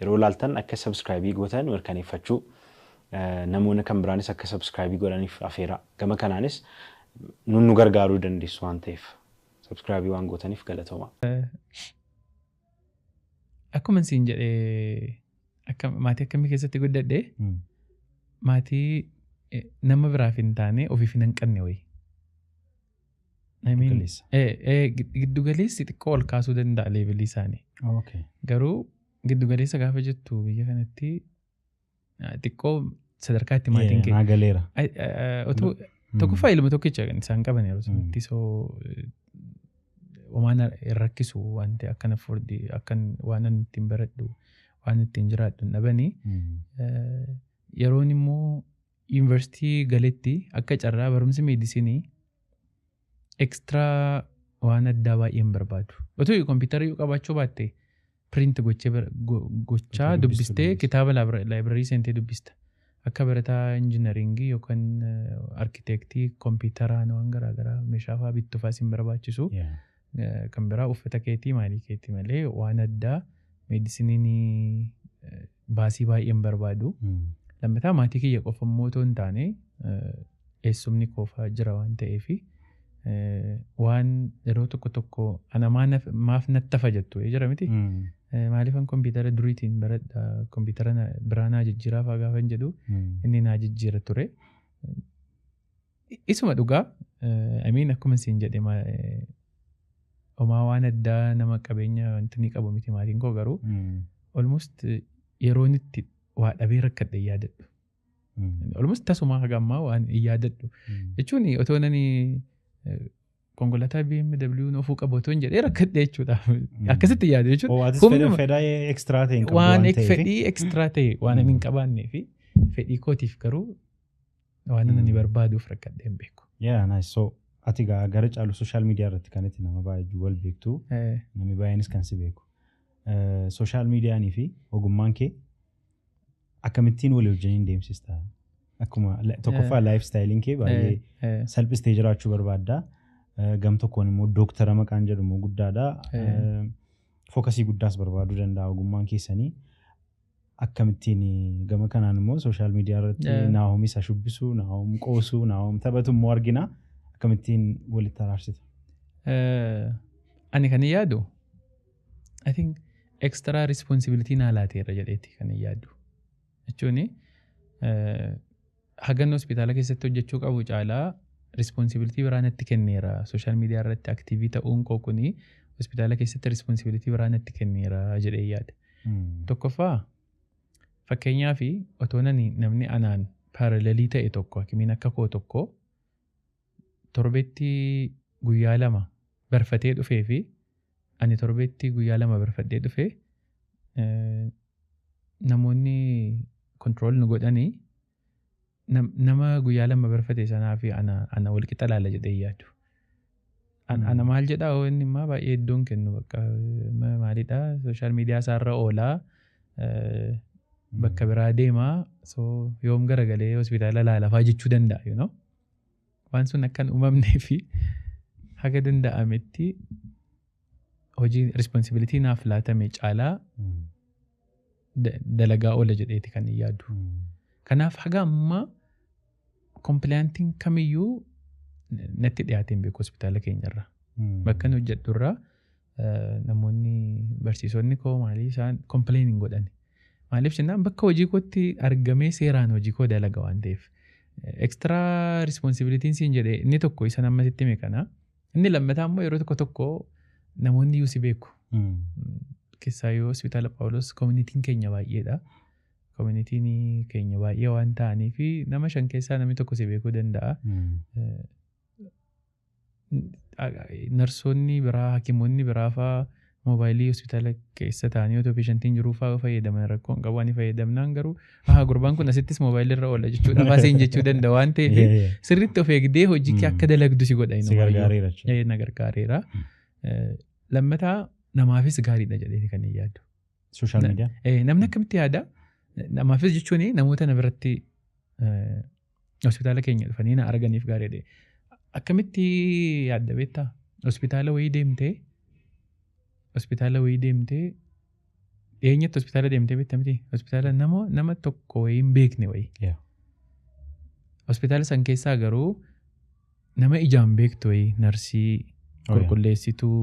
Yeroo ilaaltan akka subscribe gootan mirkaneeffachuu, namoonni kan biraanis akka subscribe godhaniif afeeraa. Gama kanaanis nun nu gargaaruu dandeessu waan ta'eef subscribe waan gootaniif galatooma. Akkuma siin jedhee, akka maatii akkamii keessatti guddadhe, maatii nama biraaf hin taane ofiif hin hanqanne wayi. I mean, Galeessa. Giddu galeessi xiqqoo ol kaasuu danda'a levelii isaanii. Garuu giddu galeessa gaafa jettu biyya kanatti xiqqoo sadarkaa itti maatiin kee Naa galeera. Otoo tokkoffaa ilma tokkicha kan isaan qaban yeroo sanatti, so homaan hin rakkisu waan ta'e akkana furdi akkan waan ani ittiin baradhu, waan ittiin jiraadhu hin dhabanii. Yeroon immoo yuunivarsiitii galetti akka carraa barumsi meedisinii extra waan addaa baay'ee hin barbaadu. Otoo kompiitara yoo qabaachuu baatte print gochee gochaa Dubbistuu dubbistee dubbista. Kitaaba library seentee dubbista. Akka barataa injiinaringii yookaan arkitektii kompiitaraan waan garaagaraa meeshaa fa'aa bittuu fa'aa sin barbaachisu. Kan biraa uffata keetii maalii keetii malee waan addaa meedisiniin baasii baay'ee hin barbaadu. Lammataa maatii kiyya qofa immoo otoo hin taane eessumni koofaa jira waan ta'eef waan yeroo tokko tokko ana maaf natti hafa jettu jira miti. Maaliifan kompiitara duriitiin baradha, kompiitara biraa naa jijjiiraa fa'aa gaafa hin jedhu inni naa jijjiira ture. Isuma dhugaa, I mean, akkuma siin jedhe homaa waan addaa nama qabeenya wanti ni qabu miti maatiin koo, garuu almost yeroon itti waa dhabee rakkadhe hin yaadadhu. Almost tasuma haga ammaa waan hin yaadadhu. Jechuun otoo nani konkolaataa BMW oofuu qabu otoo hin jedhee rakkadhe jechuudha. Akkasitti yaadu jechuudha. Oo, atis fedha extra ta'e hin qabdu waan waan ta'eef. Fedhii extra ta'e waan ani hin qabaannee fi fedhii kootiif garuu waan ani barbaaduuf rakkadhe hin beeku. Yeah, nice. So ati gaa gara caalu social media irratti kan itti nama baay'ee wal beektu, namni baay'eenis kan si beeku. Social mediaanii fi ogummaan kee akkamittiin walii wajjiniin deemsista? Akkuma tokkoffaa lifestyleiin kee baay'ee salphistee jiraachuu barbaadda. Gam tokkoon immoo dooktara maqaan jedhu immoo guddaadha. Focusii guddaas barbaaduu danda'a ogummaan keessanii. Akkamittiin gama kanaan immoo social media irratti Naahom isa shubbisu, Naahom qoosu, Naahom taphatu immoo argina. Akkamittiin walitti araarsita? Ani kan hin yaadu, I think, extra responsibility naa laateera jedheeti kan hin yaadu. Jechuun hagan hospitaala keessatti hojjechuu qabu caalaa responsibility biraa natti kenneera. Social media irratti active ta'uun koo kuni hospitaala keessatti responsibility biraa natti kenneera jedhee yaada. Tokkoffaa, fakkeenyaaf, otoo nani namni anaan parallelii ta'e tokko, hakimiin akka koo tokko torbetti guyyaa 2 barfatee dhufee fi ani torbetti guyyaa 2 barfadhee dhufee, namoonni control nu godhanii nama guyyaa 2 barfate sanaa fi ana walqixa laala jedhee yaadu. Ana maal jedhaa, oo inni immoo baay'ee iddoon kennu bakka maalidhaa, social media isaarra oolaa, bakka biraa deemaa, so yoom garagalee hospitaala laalafaa jechuu danda'a. Waan sun akka hin uumamnee fi haga danda'ametti hojii responsibility naaf laatame caalaa dalagaa oola jedheeti kan hin yaadu. Kanaaf haga ammaa complaintiin kamiyyuu natti dhiyaatee hin beeku hospitaala keenyarra. Bakka inni hojjedhurraa namoonni, barsiisonni koo maalii, isaan complain hin godhan. Maaliif jennaan, bakka hojii kootti argamee seeraan hojii koo dalaga waan ta'eef. Extra responsibilityn siin jedhee inni tokko isa namatti hime kana. Inni lammataa immoo yeroo tokko tokko namoonni iyyuu si beeku. Keessaayyuu hospitaala Phaawulos communityn keenya baay'eedha. Communityn keenya baay'ee waan ta'aniif nama shan keessaa namni tokko si beekuu danda'a. Narsoonni biraa, hakimoonni biraa fa'aa Moobaayilii hospitaala keessa taa'anii otoo patientiin jiruu fa'aa fayyadaman rakkoon qabu. Ani fayyadamnaan garuu gurbaan kun asittis moobaayilii irra oola jechuudha faaseen jechuu danda'a waan ta'eef sirriitti of eegdee hojii kee akka dalagdu si godha. Si gargaareera jechuudha. Na gargaareera. Lammataa namaafis gaariidha jedhee kan hin yaadu. Social media? Namni akkamitti yaada? Namaafis jechuun namoota na biratti hospitaala keenya dhufanii na arganiif gaariidha. Akkamitti yaadda beektaa? Hospitaala wayii deemtee dhiyeenyatti hospitaala deemtee beekta miti? Hospitaala nama tokko wayii hin beekne wayii. Hospitaala san keessaa garuu nama ijaan beektu wayii, narsii, qulqulleessituu,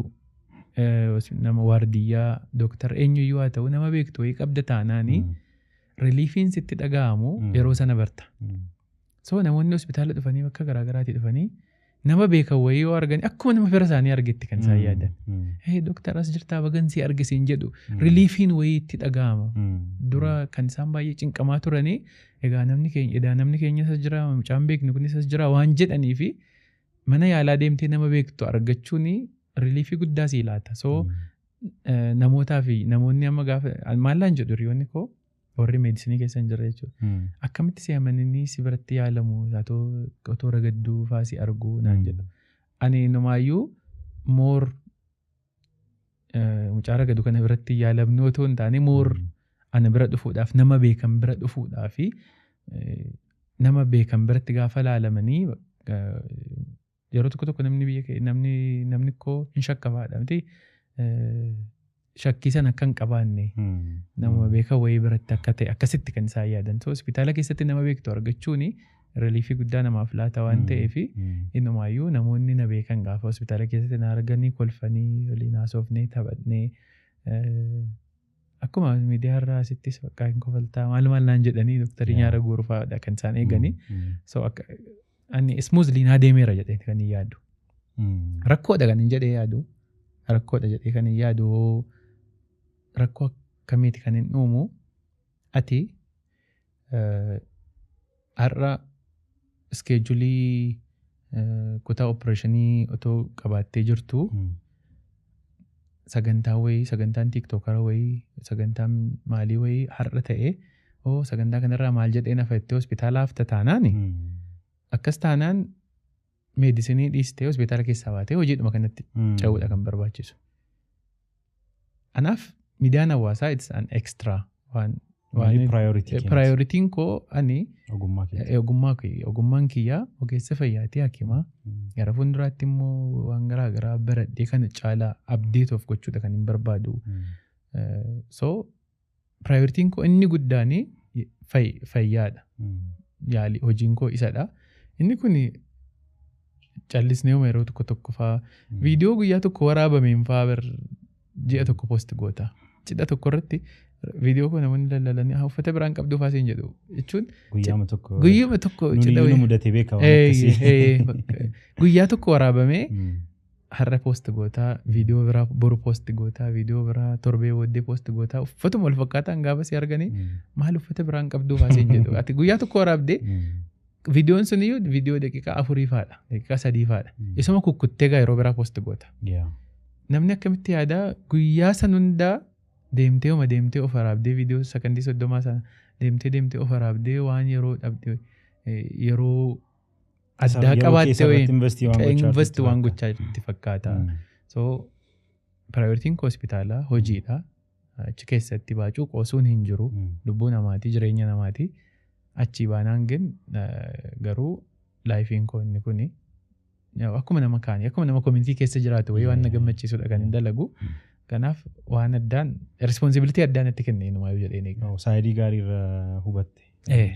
nama waardiyyaa, dooktara, eenyuyyuu haa ta'u, nama beektu wayii qabda taanaanii reliefiin sitti dhaga'amu yeroo sana barta. So namoonni hospitaala dhufanii bakka garaa garaatii dhufanii nama beekan wayii yoo argan akkuma nama fira isaanii argetti kan isaan yaadan. "Hee dooktar, as jirtaa, bagan si arge" siin jedhu, reliefiin wayii itti dhaga'ama. Dura kan isaan baay'ee cinqamaa turanii egaa namni keenya edaa namni keenya as jira, mucaan beeknu kunis as jira waan jedhanii fi mana yaalaa deemtee nama beektu argachuun reliefii guddaa sii laata. So namootaa fi namoonni amma gaafa maallaan jedhu, hiriyoonni koo warri medicineii keessa hin jirre jechuudha. "Akkamitti si amananii si biratti yaalamu otoo ragadduu faa si arguu?" naan jedhu. Ani numaayyuu more mucaa ragadu kana biratti yaalamnu otoo hin taane, more ana bira dhufuudhaaf, nama beekan bira dhufuudhaaf, nama beekan biratti gaafa laalamanii yeroo tokko tokko namni biyya namni koo hin shakkafaadha miti, shakkii sana akka hin qabaanne nama beekan wayii biratti akka ta'e akkasitti kan isaan yaadan. So hospitaala keessatti nama beektu argachuun reliefii guddaa namaaf laata waan ta'eef inumaayyuu namoonni na beekan gaafa hospitaala keessatti na arganii kolfanii waliin haasofnee taphannee, akkuma miidiyaa irraa asittis bakka hin kofaltaa, maal maal naan jedhanii, dooktarii nyaara guuru fa'aadha kan isaan eeganii. So akka ani smoothly naa deemeera jedhee kan hin yaadu. Rakkoodha kan hin jedhee yaadu. Rakkoodha jedhee kan hin yaadu, rakkoo akkamiiti kan hin uumu? Ati har'a scheduleii kutaa operationii otoo qabaattee jirtu, sagantaa wayii, sagantaan TikTokara wayii, sagantaan maalii wayii har'a ta'e, oo sagantaa kanarraa maal jedhee nafa itti hospitaala hafta taanaani, akkas taanaan medicineii dhiistee hospitaala keessaa baatee hojiidhuma kanatti ce'uudha kan barbaachisu. Anaaf miidiyaan hawaasaa it's an extra waan priorityn koo ani ogummaa kiyya, ogummaan kiyyaa ogeessa fayyaatii, hakimaa. Gara fuulduraatti immoo waan garaa garaa baradhee kana caalaa update of gochuudha kan hin barbaadu. So priorityn koo inni guddaan fayyaadha. Yaali hojiin koo isadha. Inni kun callisnee yeroo tokko tokko faa viidiyoo guyyaa tokko waraabameen faa bar ji'a tokko post goota. Cidha tokko irratti viidiyoo koo namoonni lallaalanii "Uffata biraan qabdu" faa siin jedhu jechuun. Guyyaama tokko. Guyyuma tokko cidha wayii mudatee beeka waan akkasii. Guyyaa tokko waraabamee har'a post gootaa, viidiyoo biraa boru post gootaa, viidiyoo biraa torbee booddee post gootaa, uffatuma wal fakkaataan gaafa si arganii "Maal, uffata biraan qabduu?" faa siin jedhu. Ati guyyaa tokko waraabdee viidiyoon sun iyyuu viidiyoo daqiiqaa 4 faadha, daqiiqaa 3 faadha. Isuma kukkuttee gaa yeroo biraa post goota. Namni akkamitti yaadaa? Guyyaa san hundaa deemtee oma deemtee of waraabdee, viidiyoo sakandii 30 sana deemtee deemtee of waraabdee, waan yeroo dhabdee, yeroo addaa qabaattee wayii invest waan gochaa itti fakkaata. So priorityn koo hospitaalaa hojiidha. Achi keessatti baacuu qoosuun hin jiru. Lubbuu namaati, jireenya namaati. Achii baanaan gin garuu lifeiin koo inni kuni akkuma nama kaanii, akkuma nama community keessa jiraatu wayii waan na gammachiisudha kan hin dalagu. Kanaaf waan addaan responsibility addaan itti kenne inumaayyuu jedheen eega. Sideii gaarii irra hubatte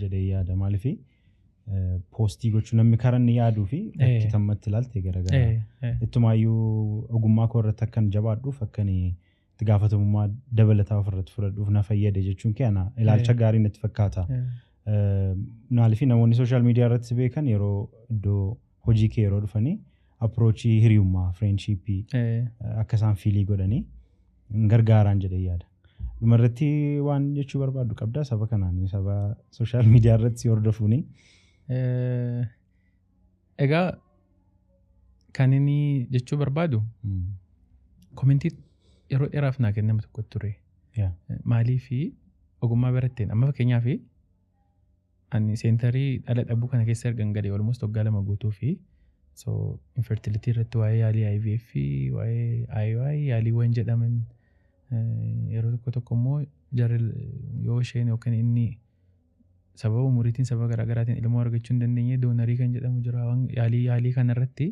jedhee yaada. Maaliif postii gochuu namni karaa inni yaaduu fi bakki tammatti ilaalte garagara. Ittumaayyuu ogummaa koo irratti akkan jabaadhuuf, akkan itti gaafatamummaa dabalataa ofirratti fudhadhuuf na fayyade jechuun kee ana ilaalcha gaarii natti fakkaata. Maaliif namoonni social media irratti beekan yeroo iddoo hojii kee yeroo dhufanii approachii hiriyummaa, friendshipii akka isaan feelii godhanii gargaaraan jedhee yaada. Dhumarratti waan jechuu barbaaddu qabdaa saba kanaan, saba social media irratti si hordofuuni? Egaa kan inni jechuu barbaadu commentii Yeroo dheeraaf naa kenname tokko ture. Maaliifi ogummaa baratteen amma fakkeenyaaf ani centerii dhala dhabuu kana keessa ergan galee almost waggaa 2 guutuu fi so infertility irratti waa'ee yaalii IVF, waa'ee IUI yaaliiwwan jedhaman, yeroo tokko tokko immoo jarri yoo isheen yookaan inni sababa umuriitiin, sababa garaagaraatiin ilmoo argachuu hin dandeenye, donorii kan jedhamu jira, waan yaalii kana irratti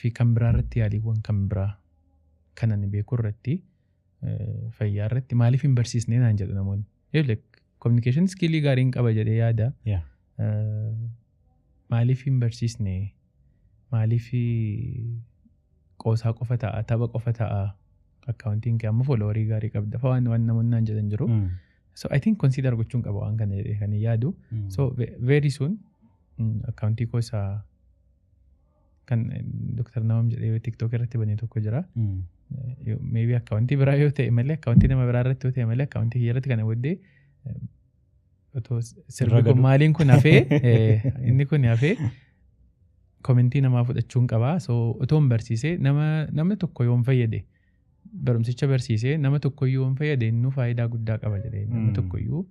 fi kan biraa irratti, yaaliiwwan kan biraa kan ani beeku irratti, fayyaa irratti maaliif hin barsiisne naan jedhu namoonni. Communication skillii gaariin qaba jedhee yaada. Maaliif hin barsiisne, maaliif qoosaa qofa ta'a, tapha qofa ta'a, accountiin kee amma followerii gaarii qabda fa waan namoonni naan jedhan jiru. So I think consider gochuun qaba waan kana jedhee kan hin yaadu. So very soon accountii koo isaa kan Dr. Nawam jedhee TikTok irratti banee tokko jira. Maybe accountii biraa yoo ta'e malee, accountii nama biraa irratti yoo ta'e malee, accountii kiyya irratti kana booddee otoo sirbi kun maaliin kun hafee, inni kun hafee, commentii namaa fudhachuun qabaa. So otoo hin barsiisee nama namni tokko yoo hin fayyade, barumsicha barsiisee nama tokko iyyuu hin fayyade, innuu faayidaa guddaa qaba jedhee nama tokko iyyuu.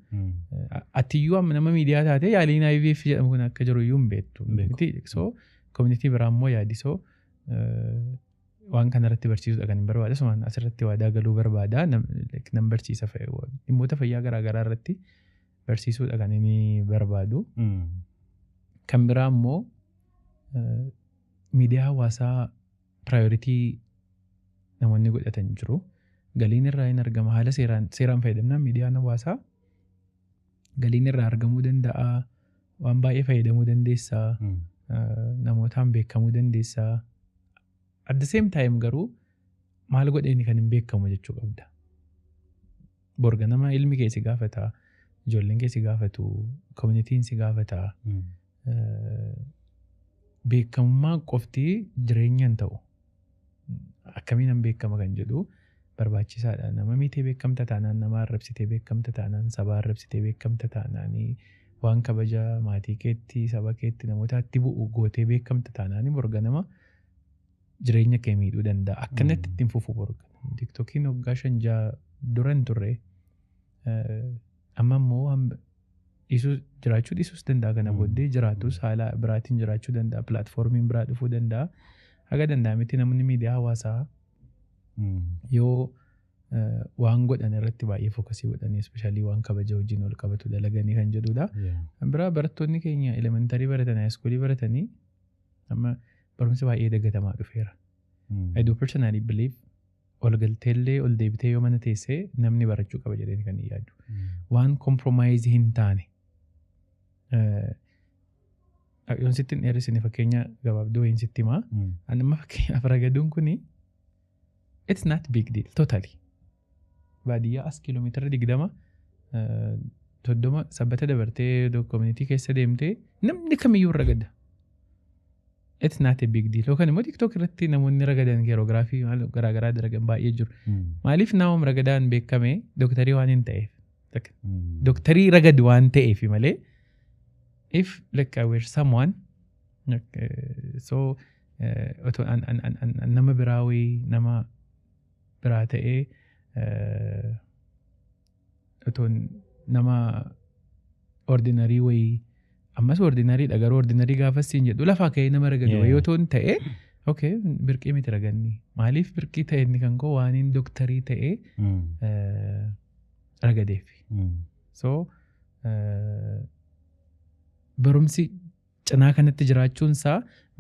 Atiyyuu amma nama miidiyaa taate yaaliin IVF jedhamu kun akka jiru iyyuu hin beektu. So community biraa immoo yaadisoo waan kana irratti barsiisuudha kan hin barbaade. Asumaan asirratti waadaa galuu barbaada. Nan barsiisa, dhimmoota fayyaa garaagaraa irratti barsiisuudha kan inni barbaadu. Kan biraa immoo miidiyaa hawaasaa priority namoonni godhatan jiru. Galiin irraa hin argama, haala seeraan fayyadamnaan miidiyaan hawaasaa galiin irraa argamuu danda'a. Waan baay'ee fayyadamuu dandeessaa. Namootaan beekamuu dandeessaa. At the same time garuu maal godheeni kan hin beekamu jechuu qabda. Borga nama ilmi kee si gaafata, ijoolleen kee si gaafatu, communityn si gaafata. Beekamummaan qofti jireenya hin ta'u. Akkamiin an beekama kan jedhu barbaachisaadha. Nama miitee beekamta taanaan, nama arrabsitee beekamta taanaan, saba arrabsitee beekamta taanaan, waan kabaja maatii keetti, saba keetti, namootaatti bu'u gootee beekamta taanaan, borga nama jireenya kee miidhuu danda'a. Akkanatti ittiin fufu borga. TikTokiin waggaa 5-6 dura hin turre. Amma immoo waan dhiisuu jiraachuu dhiisuus danda'a, kana booddee jiraatus haala biraatiin jiraachuu danda'a. Platformiin biraa dhufuu danda'a. Haga danda'ametti namni miidiyaa hawaasaa yoo waan godhan irratti baay'ee focusii godhanii, especially waan kabaja wajjin wal qabatu dalaganii kan jedhudha. Kan biraa barattoonni keenya elementary baratanii, high schoolii baratanii amma barumsi baay'ee dagatamaa dhufeera. I do personally believe ol galteellee ol deebitee yoo mana teessee namni barachuu qaba jedhanii kan hin yaadu. Waan compromise hin taane. Yoon sitti hin dheeressine fakkeenya gabaabduu wayiin sitti himaa. Ani amma fakkeenyaaf ragaduun kuni it's not big deal totally. Baadiyyaa as kiiloomeetira 20, 30 sabbata dabartee community keessa deemtee namni kamiyyuu ragada. It's not a big deal. Yookaan immoo TikTok irratti namoonni ragadan choreography garaagaraa dalagan baay'ee jiru. Maaliif nama ragadaan beekame? Dooktarii waan hin ta'eef. Dooktarii ragadu waan ta'eef malee, if like I were someone like, so otoo an nama biraa wayii, nama biraa ta'ee, otoo nama ordinary wayii, ammas ordinarydha garuu ordinary gaafa siin jedhu lafaa ka'ee nama ragadu wayii otoo hin ta'e, okay, birqii miti raganni. Maaliif birqii ta'e? Inni kan koo waan hin dooktarii ta'ee ragadeef. So barumsi cinaa kanatti jiraachuun isaa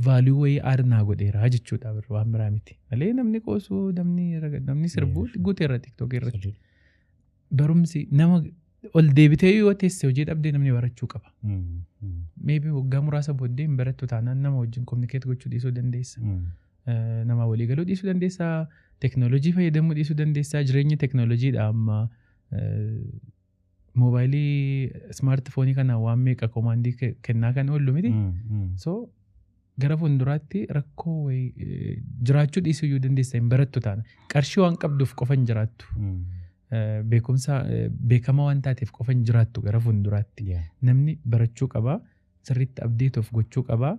value wayii aarnaa godheera jechuudha, waan biraa miti. Malee namni qoosuu, namni namni sirbuu guuteera TikTok irratti. Barumsi nama ol deebitee yoo teesse hojii dhabdee namni barachuu qaba. Maybe waggaa muraasa booddee hin barattu taanaan nama wajjin communicate gochuu dhiisuu dandeessa. Nama walii galuu dhiisuu dandeessa. Teknoolojii fayyadamuu dhiisuu dandeessa. Jireenyi teknoolojiidha amma. Moobaayilii smartphoneii kana waan meeqa commandii kennaa kan oollu miti. So gara fuulduraatti rakkoo wayii jiraachuu dhiisuu iyyuu dandeessa hin barattu taana. Qarshii waan qabduuf qofa hin jiraattu. Beekumsa beekamaa waan taateef qofa hin jiraattu gara fuulduraatti. Namni barachuu qaba. Sirriitti update of gochuu qaba.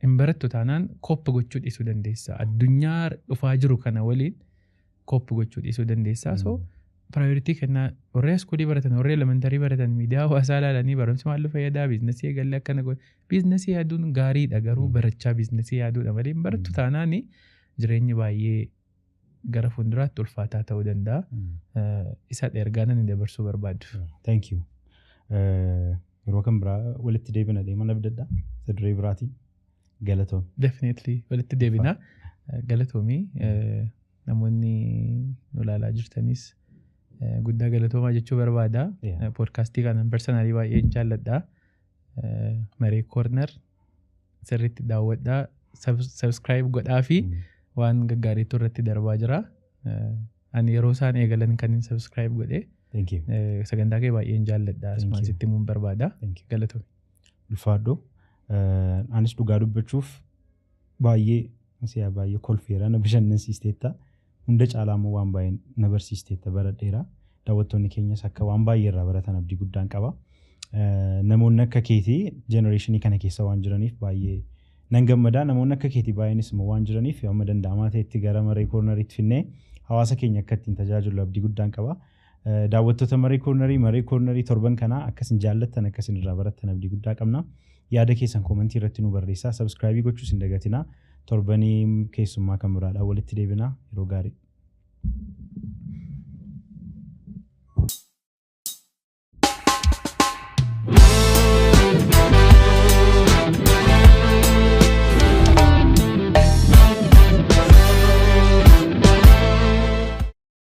Hin barattu taanaan cope gochuu dhiisuu dandeessa. Addunyaa dhufaa jiru kana waliin cope gochuu dhiisuu dandeessa. So priority kennaa. Warri schoolii baratan, warri elementary baratan miidiyaa hawaasaa ilaalanii barumsi maal nu fayyadaa, businessii eegalee akkana godhe. Businessii yaaduun gaariidha, garuu barachaa businessii yaaduudha malee hin barattu taanaan jireenyi baay'ee gara fuulduraatti ulfaataa ta'uu danda'a. Isa ergaa nan dabarsuu barbaadu. Thank you. Yeroo kan biraa walitti deebina deeman abdadha. Isa duree biraatiin. Galatoom. Definitely walitti deebina. Galatoomii, namoonni nu ilaalaa jirtanis guddaa galatoomaa jechuu barbaada. Podcastii kana personally baay'een jaalladha. Maree Corner sirriitti daawwadhaa. Subscribe godhaa fi waan gaggaariitu irratti darbaa jira. Ani yeroo isaan eegalan kan hin subscribe godhe. Thank you. Sagantaa kee baay'een jaalladha. Asumaan sitti himuun barbaada. Thank you. Galatoomi. Ulfaadho. Anis dhugaa dubbachuuf baay'ee si'a baay'ee kolfeera, na bashannansiisteetta. Hunda caalaa immoo waan baay'ee na barsiisteetta, baradheera. Daawwattoonni keenyas akka waan baay'ee irraa baratan abdii guddaan qaba. Namoonni akka keetii generationii kana keessa waan jiraniif baay'ee nan gammadaa. Namoonni akka keetii baay'eenis immoo waan jiraniif amma danda'amaa ta'etti gara Maree Corneriitti finnee hawaasa keenya akka ittiin tajaajilu abdii guddaan qaba. Daawwattoota Maree Cornerii, Maree Cornerii torban kanaa akkasin jaallattan, akkasin irraa barattan abdii guddaa qabna. Yaada keessan commentii irratti nu barreessaa. Subscribe gochuus hin dagatinaa. Torbanii keessummaa kan biraadhaan walitti deebinaa. Yeroo gaarii.